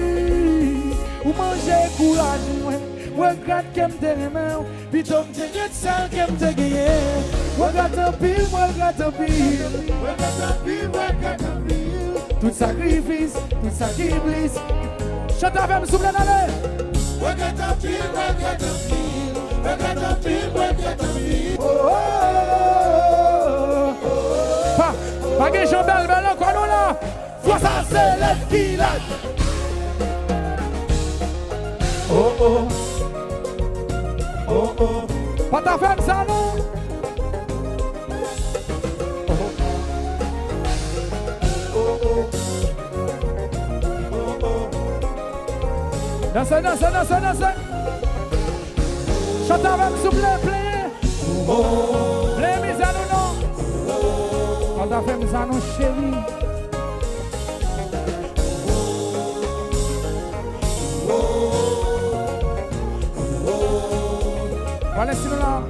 Ou manje kouraj mwen, m regrèt ke m te renmen w. Pito m te ret sèl ke m te genyen. M regrèt anpil, m regrèt anpil. M regrèt anpil, m regrèt anpil. Tout sakrifis, tout sa ki plis. Chante avè m, souple, tande. M regrèt anpil, m regrèt anpil. M regrèt anpil, m regrèt anpil. Oh, oh, oh, oh, oh. Pa, pa gen jan bèl, bèl ankò non la. Fwa sa se lèt ki lèt. Oh, oh. Oh, oh. Pa ta fè m sa non. Oh, oh. Oh, oh. Oh, oh. Danse, danse, danse, danse. Chante avè m, souple, pleye. Pleye mizè nou non. Pa ta fè m sa non, cheri. Valentino la.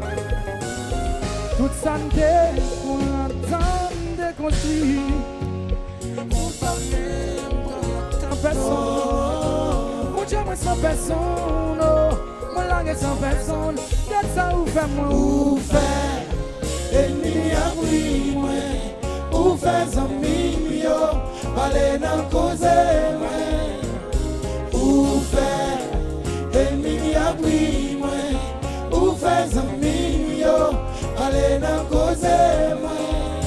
Tout sa n te konn antann, n te konstwi. Ou pa menm pran tan pèsonn. Bondye mwen san pèsonn, oh. Mwen lage san pèsonn. Gad sa ou fè mwen. Ou fè ènmi m yo ri mwen. Ou fè zanmi m yo pale nan koze mwen. Ou fè ènmi m yo ri mwen. Ou fè zanmi m yo pale nan koze mwen.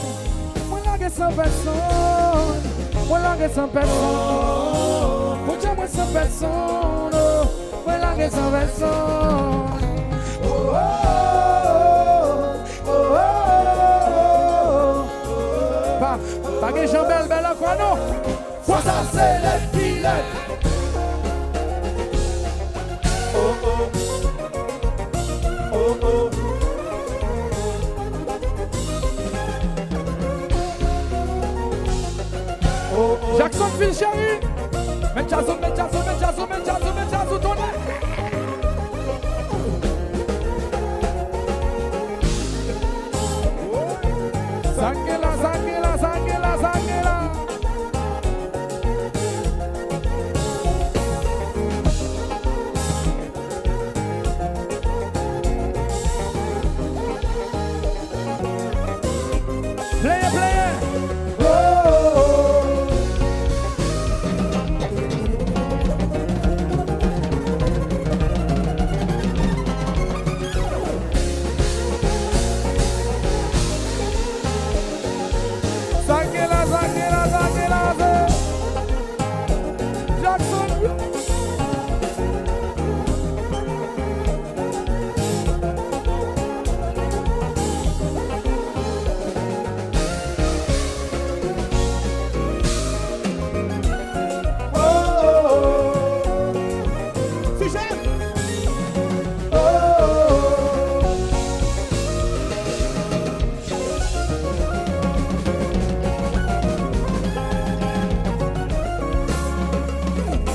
Mwen lage san pèsonn, mwen lage san pèsonn. Bondye mwen san pèsonn, oh. Mwen lage san pèsonn. Oh, oh, oh, Jan bèl, bèl ankò non. Fwa sa se lèd ki lèd. Oh, oh. Oh, oh. Oh, oh. Jackson Phil chéri. Met djaz ou, met djaz ou, met djaz ou, met djaz ou, met djaz ou, tonnè. Sa k gen la, sa k gen la, sa k gen la, sa k gen la. Plenyen, plenyen. Oh, oh, oh. Sa k gen la, sa k gen la, sa k gen la, se Jackson. Oh, oh, oh. Fijèl. Oh, oh, oh.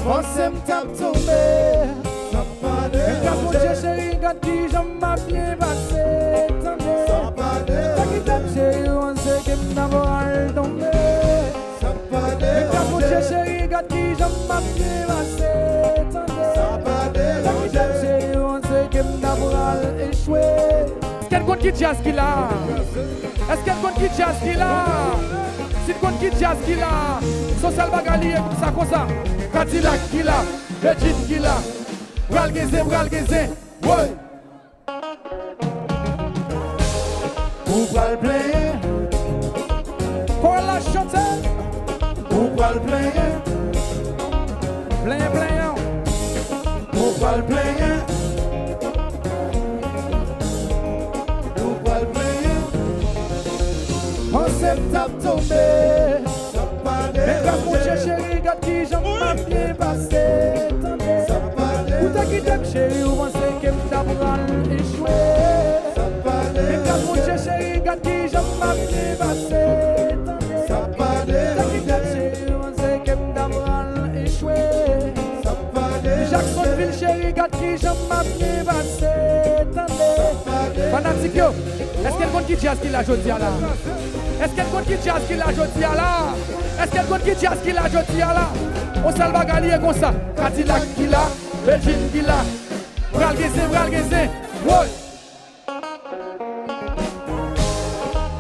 Panse m t ap tonbe. Men gras Bondye cheri, gad kijan m ap byen pase, tande. Sa ki tèt cheri, ou panse ke m ta pral tonbe. Men gras Bondye cheri, gad kijan m ap byen pase, tande. Sa ki tèt cheri, ou panse ke m ta pral echwe. Èske n konn ki djaz ki la? Èske n konn ki djaz ki la? Si n konn ki djaz ki la, se yon sèl bagay li ye konsa, konsa. Kadilak ki la, Bedjine ki la. Pral gen zen, pral gen zen. Woy! Ou pral plenyen. Kò la chante. Ou pral plenyen. Plenyen, plenyen. Ou pral plenyen. Ou pral plenyen. Panse m t ap tonbe. Men gras Bondye cheri, gad kijan m ap byen pase, tande. Ou te kite m cheri, ou panse ke m ta pral echwe. Men gras Bondye cheri, gad kijan m ap byen pase, tande. Ou te kite m cheri, ou panse ke m ta pral echwe. Jacksonville cheri, gad kijan m ap byen pase, tande. Fanatik yo, èske n konn ki djaz ki la jodi a la? Èske n konn ki djaz ki la jodi a la? Èske n konn ki djaz ki la jodi a la? Yon sèl bagay li ye konsa. Kadilak ki la, Bedjine ki la. Pral gen zen, pral gen zen. Woy!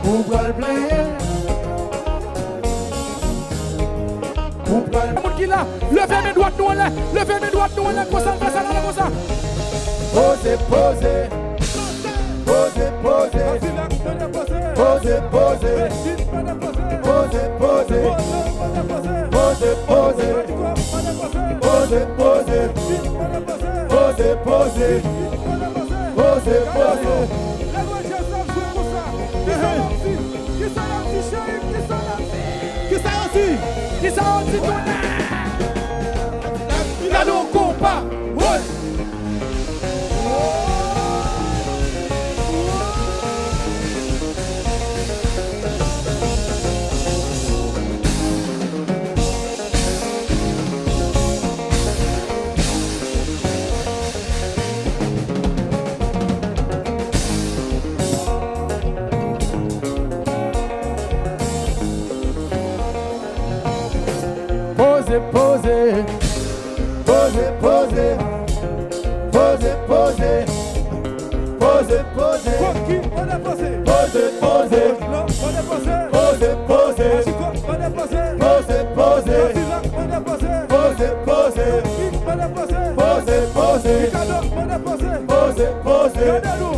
Ou pral plenyen. Ou pral... Moun ki la, leve men dwat nou anlè. Leve men dwat nou anlè. Konsa, konsa, konsa. Poze, poze. Poze, poze. Poze, poze. Poze, poze. Poze, poze. Poze, poze. Poze, poze. Poze, poze. Lè lwen djaz la jwe konsa. Kisa n ap di? Kisa n ap di, cheri? Kisa n ap di? Kisa yo di? Kisa yo di, tonnè? Gade yon konpa. Woy! Poze, poze. Poze, poze. Poze, poze. Poze, poze. Funky, poze, poze. Poze, poze. Lo, poze, poze. Poze, poze. Machiko, poze, poze. Poze, poze. Kadilak, poze, poze. Poze, poze. Big, poze, poze. Poze, poze. Ricardo, poze, poze. Poze, poze. Gade nou.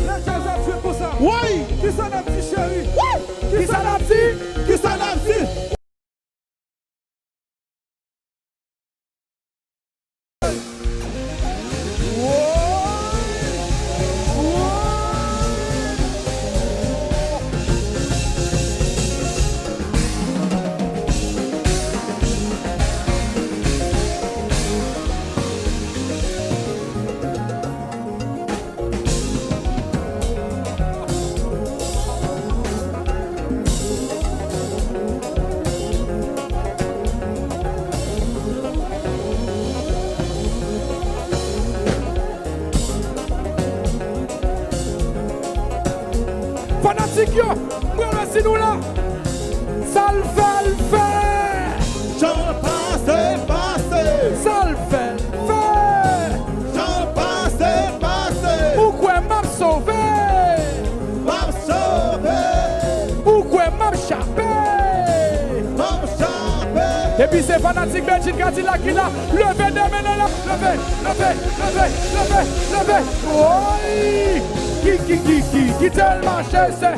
Lè djaz ap jwe konsa. Woy! Kisa n ap di, cheri? Woy! Kisa n ap di? Kisa n ap di? Yo, m pral wè si nou la. Sa l fè, l fè. Jan l pase, l pase. Sa l fè, l fè. Jan l pase, l pase. Ou kwè m ap sove? M ap sove. Ou kwè m ap chape? M ap chape. Epi se fanatik Bedjine Kadilak ki la. Leve de men nan lè. Leve, leve, leve, leve, leve. Woy! Ki, ki, ki, ki, kite l mache, se.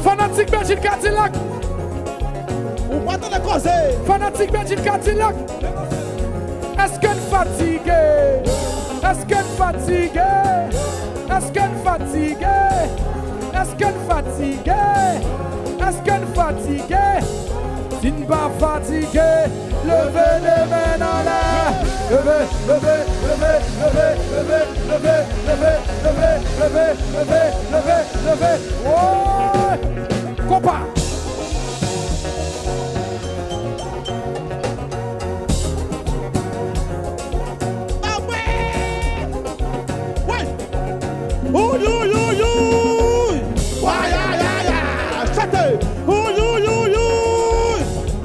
Fanatik Bedjine Kadilak. Ou pa tande koze. Fanatik Bedjine Kadilak. Èske n fatige? Èske n fatige? Èske n fatige? Èske n fatige? Èske n fatige? Si n pa fatige, leve de men anlè. Leve, leve, leve, leve. Woy! Konpa! Amen! Woy! Uy, uy, uy, uy! Wa, ya, ya, ya! Chante! Uy, uy, uy, uy!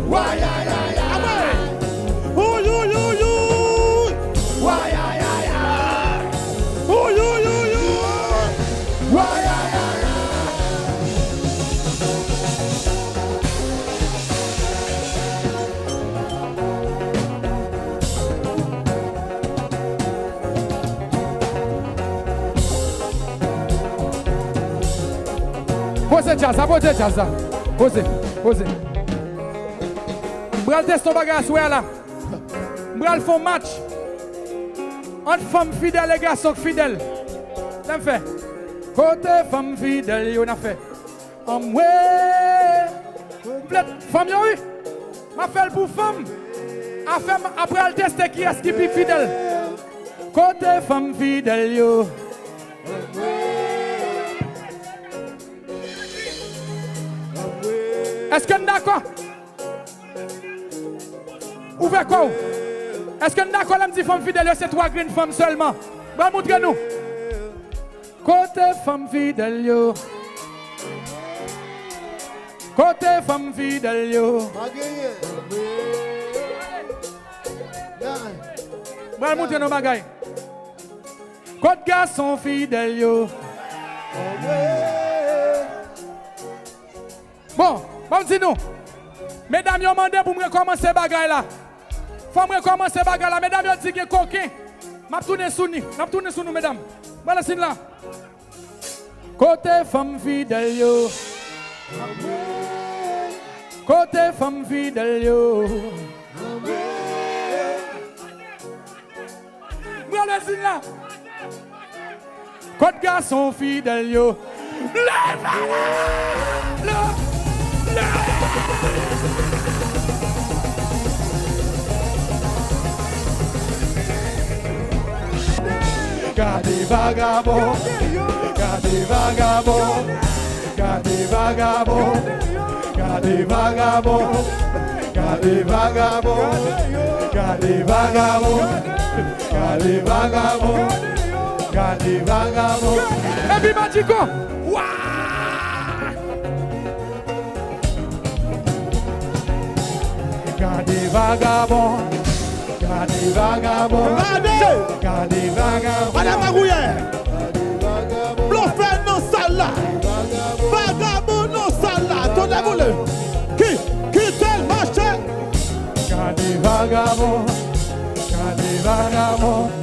Wa, ya, ya, ya! Amen! Uy, uy, uy, uy! Wa, ya, ya, ya! Uy, uy, uy, uy! Wa, ya, ya, ya! Poze djaz la, poze djaz la. Poze, poze. M pral teste yon bagay aswè a la. M pral fè yon match ant fanm fidèl e gason k fidèl. Sa m fè? Kote fanm fidèl yo, n ap fè. Anmwe! M vle fanm yo, wi. M ap fè l pou fanm. Afè m, apre al teste kiyès ki pi fidèl. Kote fanm fidèl yo? Èske n dakò? Ouvè kò w. Èske n dakò lè m di fanm fidèl yo se twa grenn fanm sèlman? Ban m moutre nou. Kote fanm fidèl yo? Kote fanm fidèl yo? Pa genyen. Mwen al moutre nou bagay. Kot gason fidèl yo? Bon, ban m di nou. Medam yo mande pou m rekòmanse bagay la. Fò m rekòmanse bagay la. Medam yo di gen koken. M ap tounen sou ni. N ap tounen sou nou, medam. Balanse n la. Kote fanm fidèl yo? Kote fanm fidèl yo? Mwen al wè si n la. Kot gason fidèl yo? Leve la! Le, le! Gade vagabon, gade vagabon, gade vagabon, gade vagabon, gade vagabon, gade vagabon, gade vagabon, gade vagabon. Epi Madjiko, wa! Gade vagabon, gade vagabon, gade vagabon. Madan Magouyè, blofè nan sal la, vagabon nan sal la, tonnè boule. Ki, kite l mache. Gade vagabon, gade vagabon.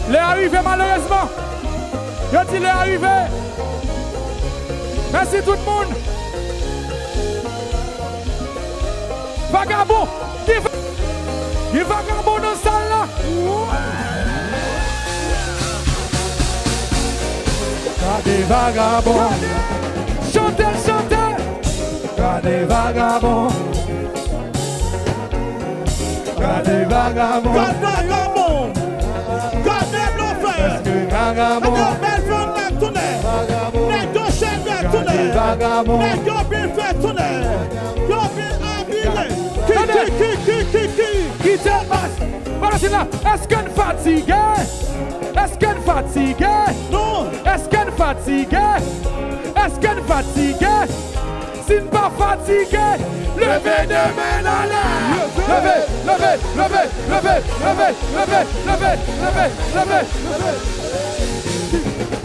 Lè a rive, malerezman. Yo di lè a rive. Mèsi tout moun. Vagabon, gen va-, gen vagabon nan sal la. Gade vagabon. Chante, chante. Gade vagabon. Gade vagabon. Gad vagabon. Gade blofè. Èske vagabon. Gade bèl fanm nèg tounen. Vagabon. Nèg yo cheve tounen. Gade vagabon. Nèg yo byen fè tounen. Yo byen abiye. Ki, ki, ki, ki, ki, ki. Kite l pase. Pale si la. Èske n fatige? Èske n fatige? Non. Èske n fatige? Èske n fatige? Si n pa fatige, leve de men n anlè. Leve, leve, leve, leve, leve, leve, leve, leve, leve, leve.